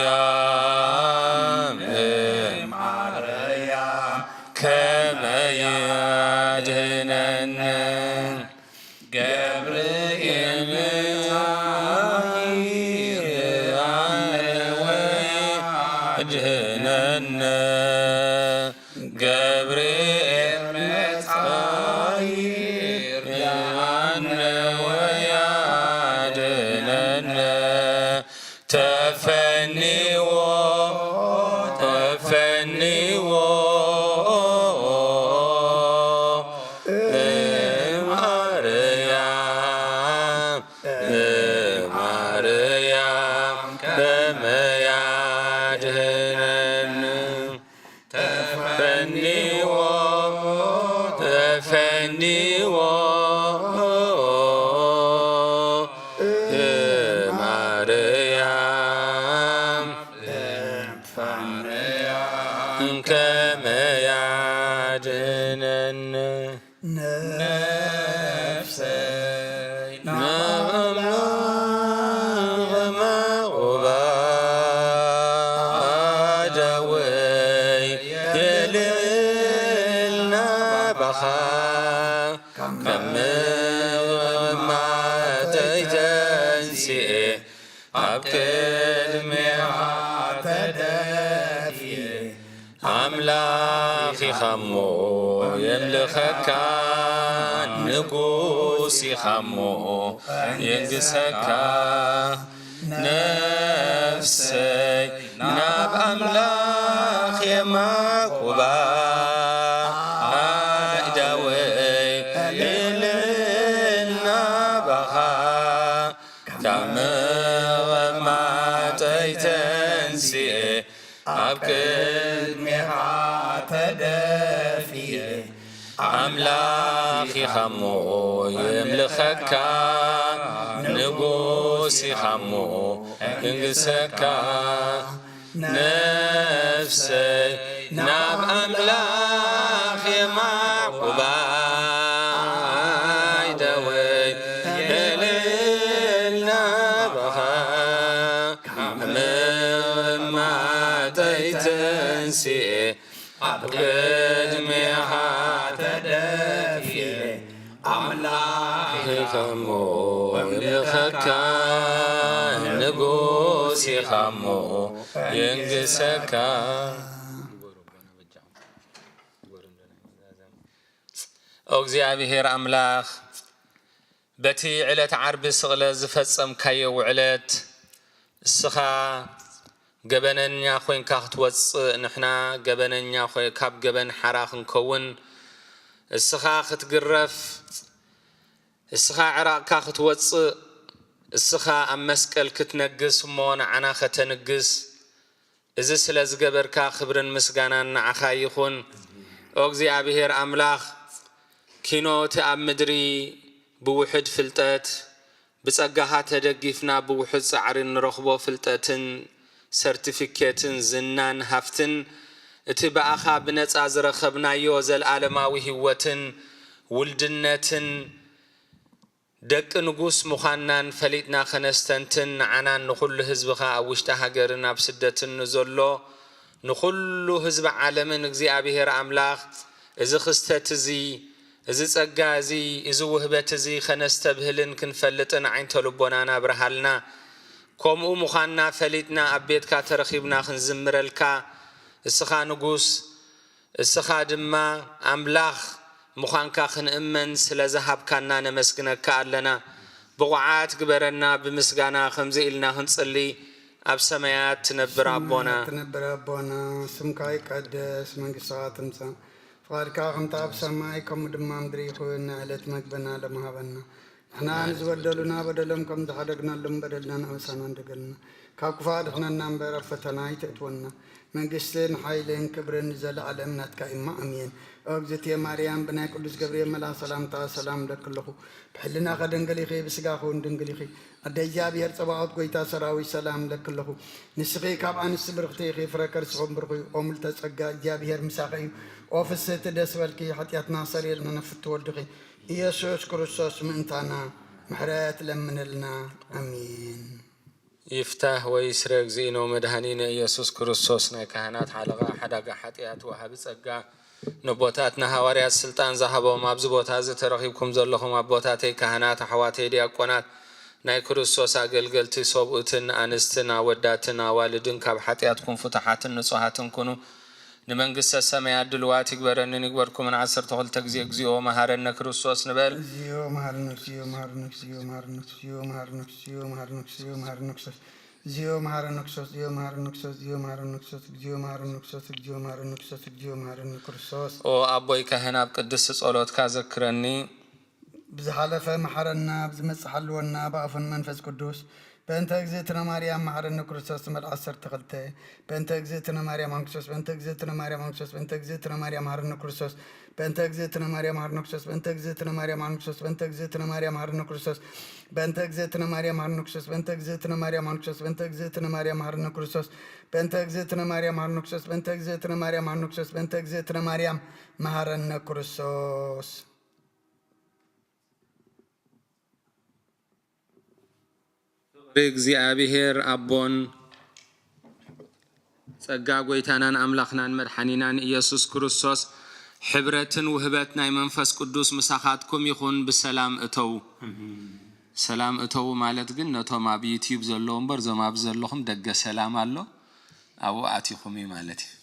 ኣርያም፣ እም ኣርያም ከመ ያድነነ። ገብርኤል መጻ ይርድኣነ ወያድህነነ። ገብርኤል መጻ ይርድኣነ ወያድህነነ። ተፈኒዎ፣ ተፈኒዎ፣ እም ኣርያም፣ እም ኣርያም ከመ ያድህነነ። ተፈኒዎ፣ ተፈኒዎ፣ ማርያም፣ ማርያም ከመ ያድነ። ነፍሰይ ናብ ኣምላኽ መቑባ ኣደወይ የልዕል ናባኻ። ካብ መቐመጠይ ተንሲኤ ኣብ ቅድሜኻ ተደፊኤ። ኣምላኽ ኢኻሞ የምልኸካ፣ ንጉስ ኢኻሞ የንግሰካ። ነፍሰይ ናብ ኣምላኽ የማቁባ፣ ኣእዳወይ እልል ናባኻ። ካብ መቐማጠይ ተንሲኤ ኣብ ቅድሜኻ ተደፊኤ። ኣምላኽ ኢኻሞ የምልኸካ፣ ንጉስ ኢኻሞ እንግሰካ። ነፍሰይ ናብ ኣምላኽ የማቁባ፣ ኣእዳወይ እልል ናባኻ። ካብ መቐማጠይ ተንሲኤ ኣብ ቅድሜኻ ተደፊኤ። ኣምላኽ ኢኻሞ የምልኸካ፣ ንጉስ ኢኻሞ የንግሰካ። ኦ እግዚኣብሔር ኣምላኽ፣ በቲ ዕለት ዓርቢ ስቕለት ዝፈጸምካዮ ውዕለት፣ እስኻ ገበነኛ ኮይንካ ክትወጽእ፣ ንሕና ገበነኛ ኮይ-፣ ካብ ገበን ሓራ ክንከውን፣ እስኻ ክትግረፍ፣ እስኻ ዕራቕካ ክትወጽእ፣ እስኻ ኣብ መስቀል ክትነግስ እሞ ንዓና ከተንግስ፣ እዚ ስለ ዝገበርካ ክብርን ምስጋናን ንዓኻ ይኹን። ኦ እግዚኣብሔር ኣምላኽ፣ ኪኖ እቲ ኣብ ምድሪ ብውሑድ ፍልጠት፣ ብጸጋኻ ተደጊፍና ብውሑድ ጻዕሪ እንረኽቦ ፍልጠትን ሰርቲፊኬትን ዝናን ሃፍትን፣ እቲ ብኣኻ ብነጻ ዝረኸብናዮ ዘለኣለማዊ ህይወትን ውልድነትን፣ ደቂ ንጉስ ምዃንናን ፈሊጥና ኸነስተንትን፣ ንዓናን ንኹሉ ህዝብኻ ኣብ ውሽጢ ሃገርን ኣብ ስደትን ንዘሎ ንኹሉ ህዝቢ ዓለምን እግዚኣብሔር ኣምላኽ፣ እዚ ክስተት እዚ፣ እዚ ጸጋ እዚ፣ እዚ ውህበት እዚ ኸነስተብህልን ክንፈልጥን ዓይንተ ልቦናና ኣብርሃልና። ከምኡ ምዃንና ፈሊጥና ኣብ ቤትካ ተረኺብና ክንዝምረልካ፣ እስኻ ንጉስ፣ እስኻ ድማ ኣምላኽ ምዃንካ ክንእመን ስለ ዝሃብካና ነመስግነካ ኣለና። ብቑዓት ግበረና፣ ብምስጋና ከምዚ ኢልና ክንጽሊ፣ ኣብ ሰማያት ትነብር ኣቦና። ትነብር ኣቦና፣ ስምካ ይቀደስ፣ መንግስትኻ ትምጻእ፣ ፍቓድካ ከምቲ ኣብ ሰማይ ከምኡ ድማ ምድሪ ይኹን። ናይ ዕለት መግብና ሎሚ ሃበና። ንሕና ንዝበደሉና በደሎም ከም ዝሓደግናሎም በደልና ንኣበሳና እንደገልና። ካብ ክፉእ ኣድሕነና እምበር ኣብ ፈተና ኣይተእትወና። መንግስትን ሓይልን ክብርን ንዘለኣለም ናትካ እማ ኣሜን። ኦ እግዝእትየ ማርያም፣ ብናይ ቅዱስ ገብርኤል መልኣኽ ሰላምታ ሰላም እብለኪ ኣለኹ። ብሕልናኸ ድንግል ኢኺ፣ ብስጋኸ እውን ድንግል ኢኺ። ኣደ እግዚኣብሔር ጸባኦት፣ ጎይታ ሰራዊት፣ ሰላም እብለኪ ኣለኹ። ንስኺ ካብ ኣንስቲ ብርኽቲ ኢኺ፣ ፍረ ከርስኺ እውን ብሩኽ እዩ። ኦ ምልዕተ ጸጋ፣ እግዚኣብሔር ምሳኺ እዩ። ኦ ፍስህቲ፣ ደስ በልኪ፣ ሓጢኣትና ሰሪየልና ነፍቲ ወድኺ ኢየሱስ ክርስቶስ ምእንታና ምሕረት ለምንልና። ኣሜን። ይፍታህ ወይስረ እግዚእነ ወመድኃኒነ ኢየሱስ ክርስቶስ፣ ናይ ካህናት ሓለቓ፣ ሓዳጋ ሓጢኣት፣ ወሃቢ ጸጋ፣ ነቦታትና ሃዋርያት ስልጣን ዝሃቦም፣ ኣብዚ ቦታ እዚ ተረኺብኩም ዘለኹም ኣቦታተይ ካህናት፣ ኣሕዋተይ ዲያቆናት፣ ናይ ክርስቶስ ኣገልገልቲ፣ ሰብኡትን ኣንስትን፣ ኣወዳትን ኣዋልድን፣ ካብ ሓጢኣትኩም ፍቱሓትን ንጹሃትን ኩኑ። ንመንግስተ ሰማያት ድልዋት ይግበረንን ይግበርኩምን። ዓሰርተ ክልተ ግዜ እግዚኦ መሐረነ ክርስቶስ ንበል። እግዚኦ መሐረነ፣ እግዚኦ መሐረነ፣ እግዚኦ መሐረነ፣ እግዚኦ መሐረነ፣ እግዚኦ መሐረነ፣ እግዚኦ መሐረነ ክርስቶስ። እግዚኦ መሐረነ ክርስቶስ፣ እግዚኦ መሐረነ ክርስቶስ፣ እግዚኦ መሐረነ ክርስቶስ፣ እግዚኦ መሐረነ ክርስቶስ፣ እግዚኦ መሐረነ ክርስቶስ። ኦ ኣቦይ ካህን፣ ኣብ ቅድስቲ ጸሎትካ ዘክረኒ። ብዝሓለፈ መሓረና፣ ብዝመጽእ ሓልወና፣ ብኣፉን መንፈስ ቅዱስ። በእንተ እግዝእትነ ማርያም መሓረነ ክርስቶስ ትመል ዓሰርተ ክልተ። በእንተ እግዝእትነ ማርያም ኣንክሶስ፣ በእንተ እግዝእትነ ማርያም ኣንክሶስ፣ በእንተ እግዝእትነ ማርያም መሓረነ ክርስቶስ። በእንተ እግዝእትነ ማርያም ሐርነ ክርስቶስ። በእንተ እግዝእትነ ማርያም ሐርነ ክርስቶስ። በእንተ እግዝእትነ ማርያም ሐርነ ክርስቶስ። በእንተ እግዝእትነ ማርያም ሐርነ ክርስቶስ። በእንተ እግዝእትነ ማርያም ሐርነ ክርስቶስ። በእንተ እግዝእትነ ማርያም ሐርነ ክርስቶስ። በእንተ እግዝእትነ ማርያም ሐርነ ክርስቶስ። በእንተ እግዝእትነ ማርያም ሐርነ ክርስቶስ። በእንተ እግዝእትነ ማርያም መሐረነ ክርስቶስ። ፍቕሪ እግዚኣብሔር ኣቦን ጸጋ ጐይታናን ኣምላኽናን መድሓኒናን ኢየሱስ ክርስቶስ፣ ሕብረትን ውህበት ናይ መንፈስ ቅዱስ ምሳኻትኩም ይኹን። ብሰላም እተው። ሰላም እተው ማለት ግን ነቶም ኣብ ዩትዩብ ዘለዉ እምበር፣ እዞም ኣብዚ ዘለኹም ደገ ሰላም ኣሎ፣ ኣብኡ ኣቲኹም እዩ ማለት እዩ።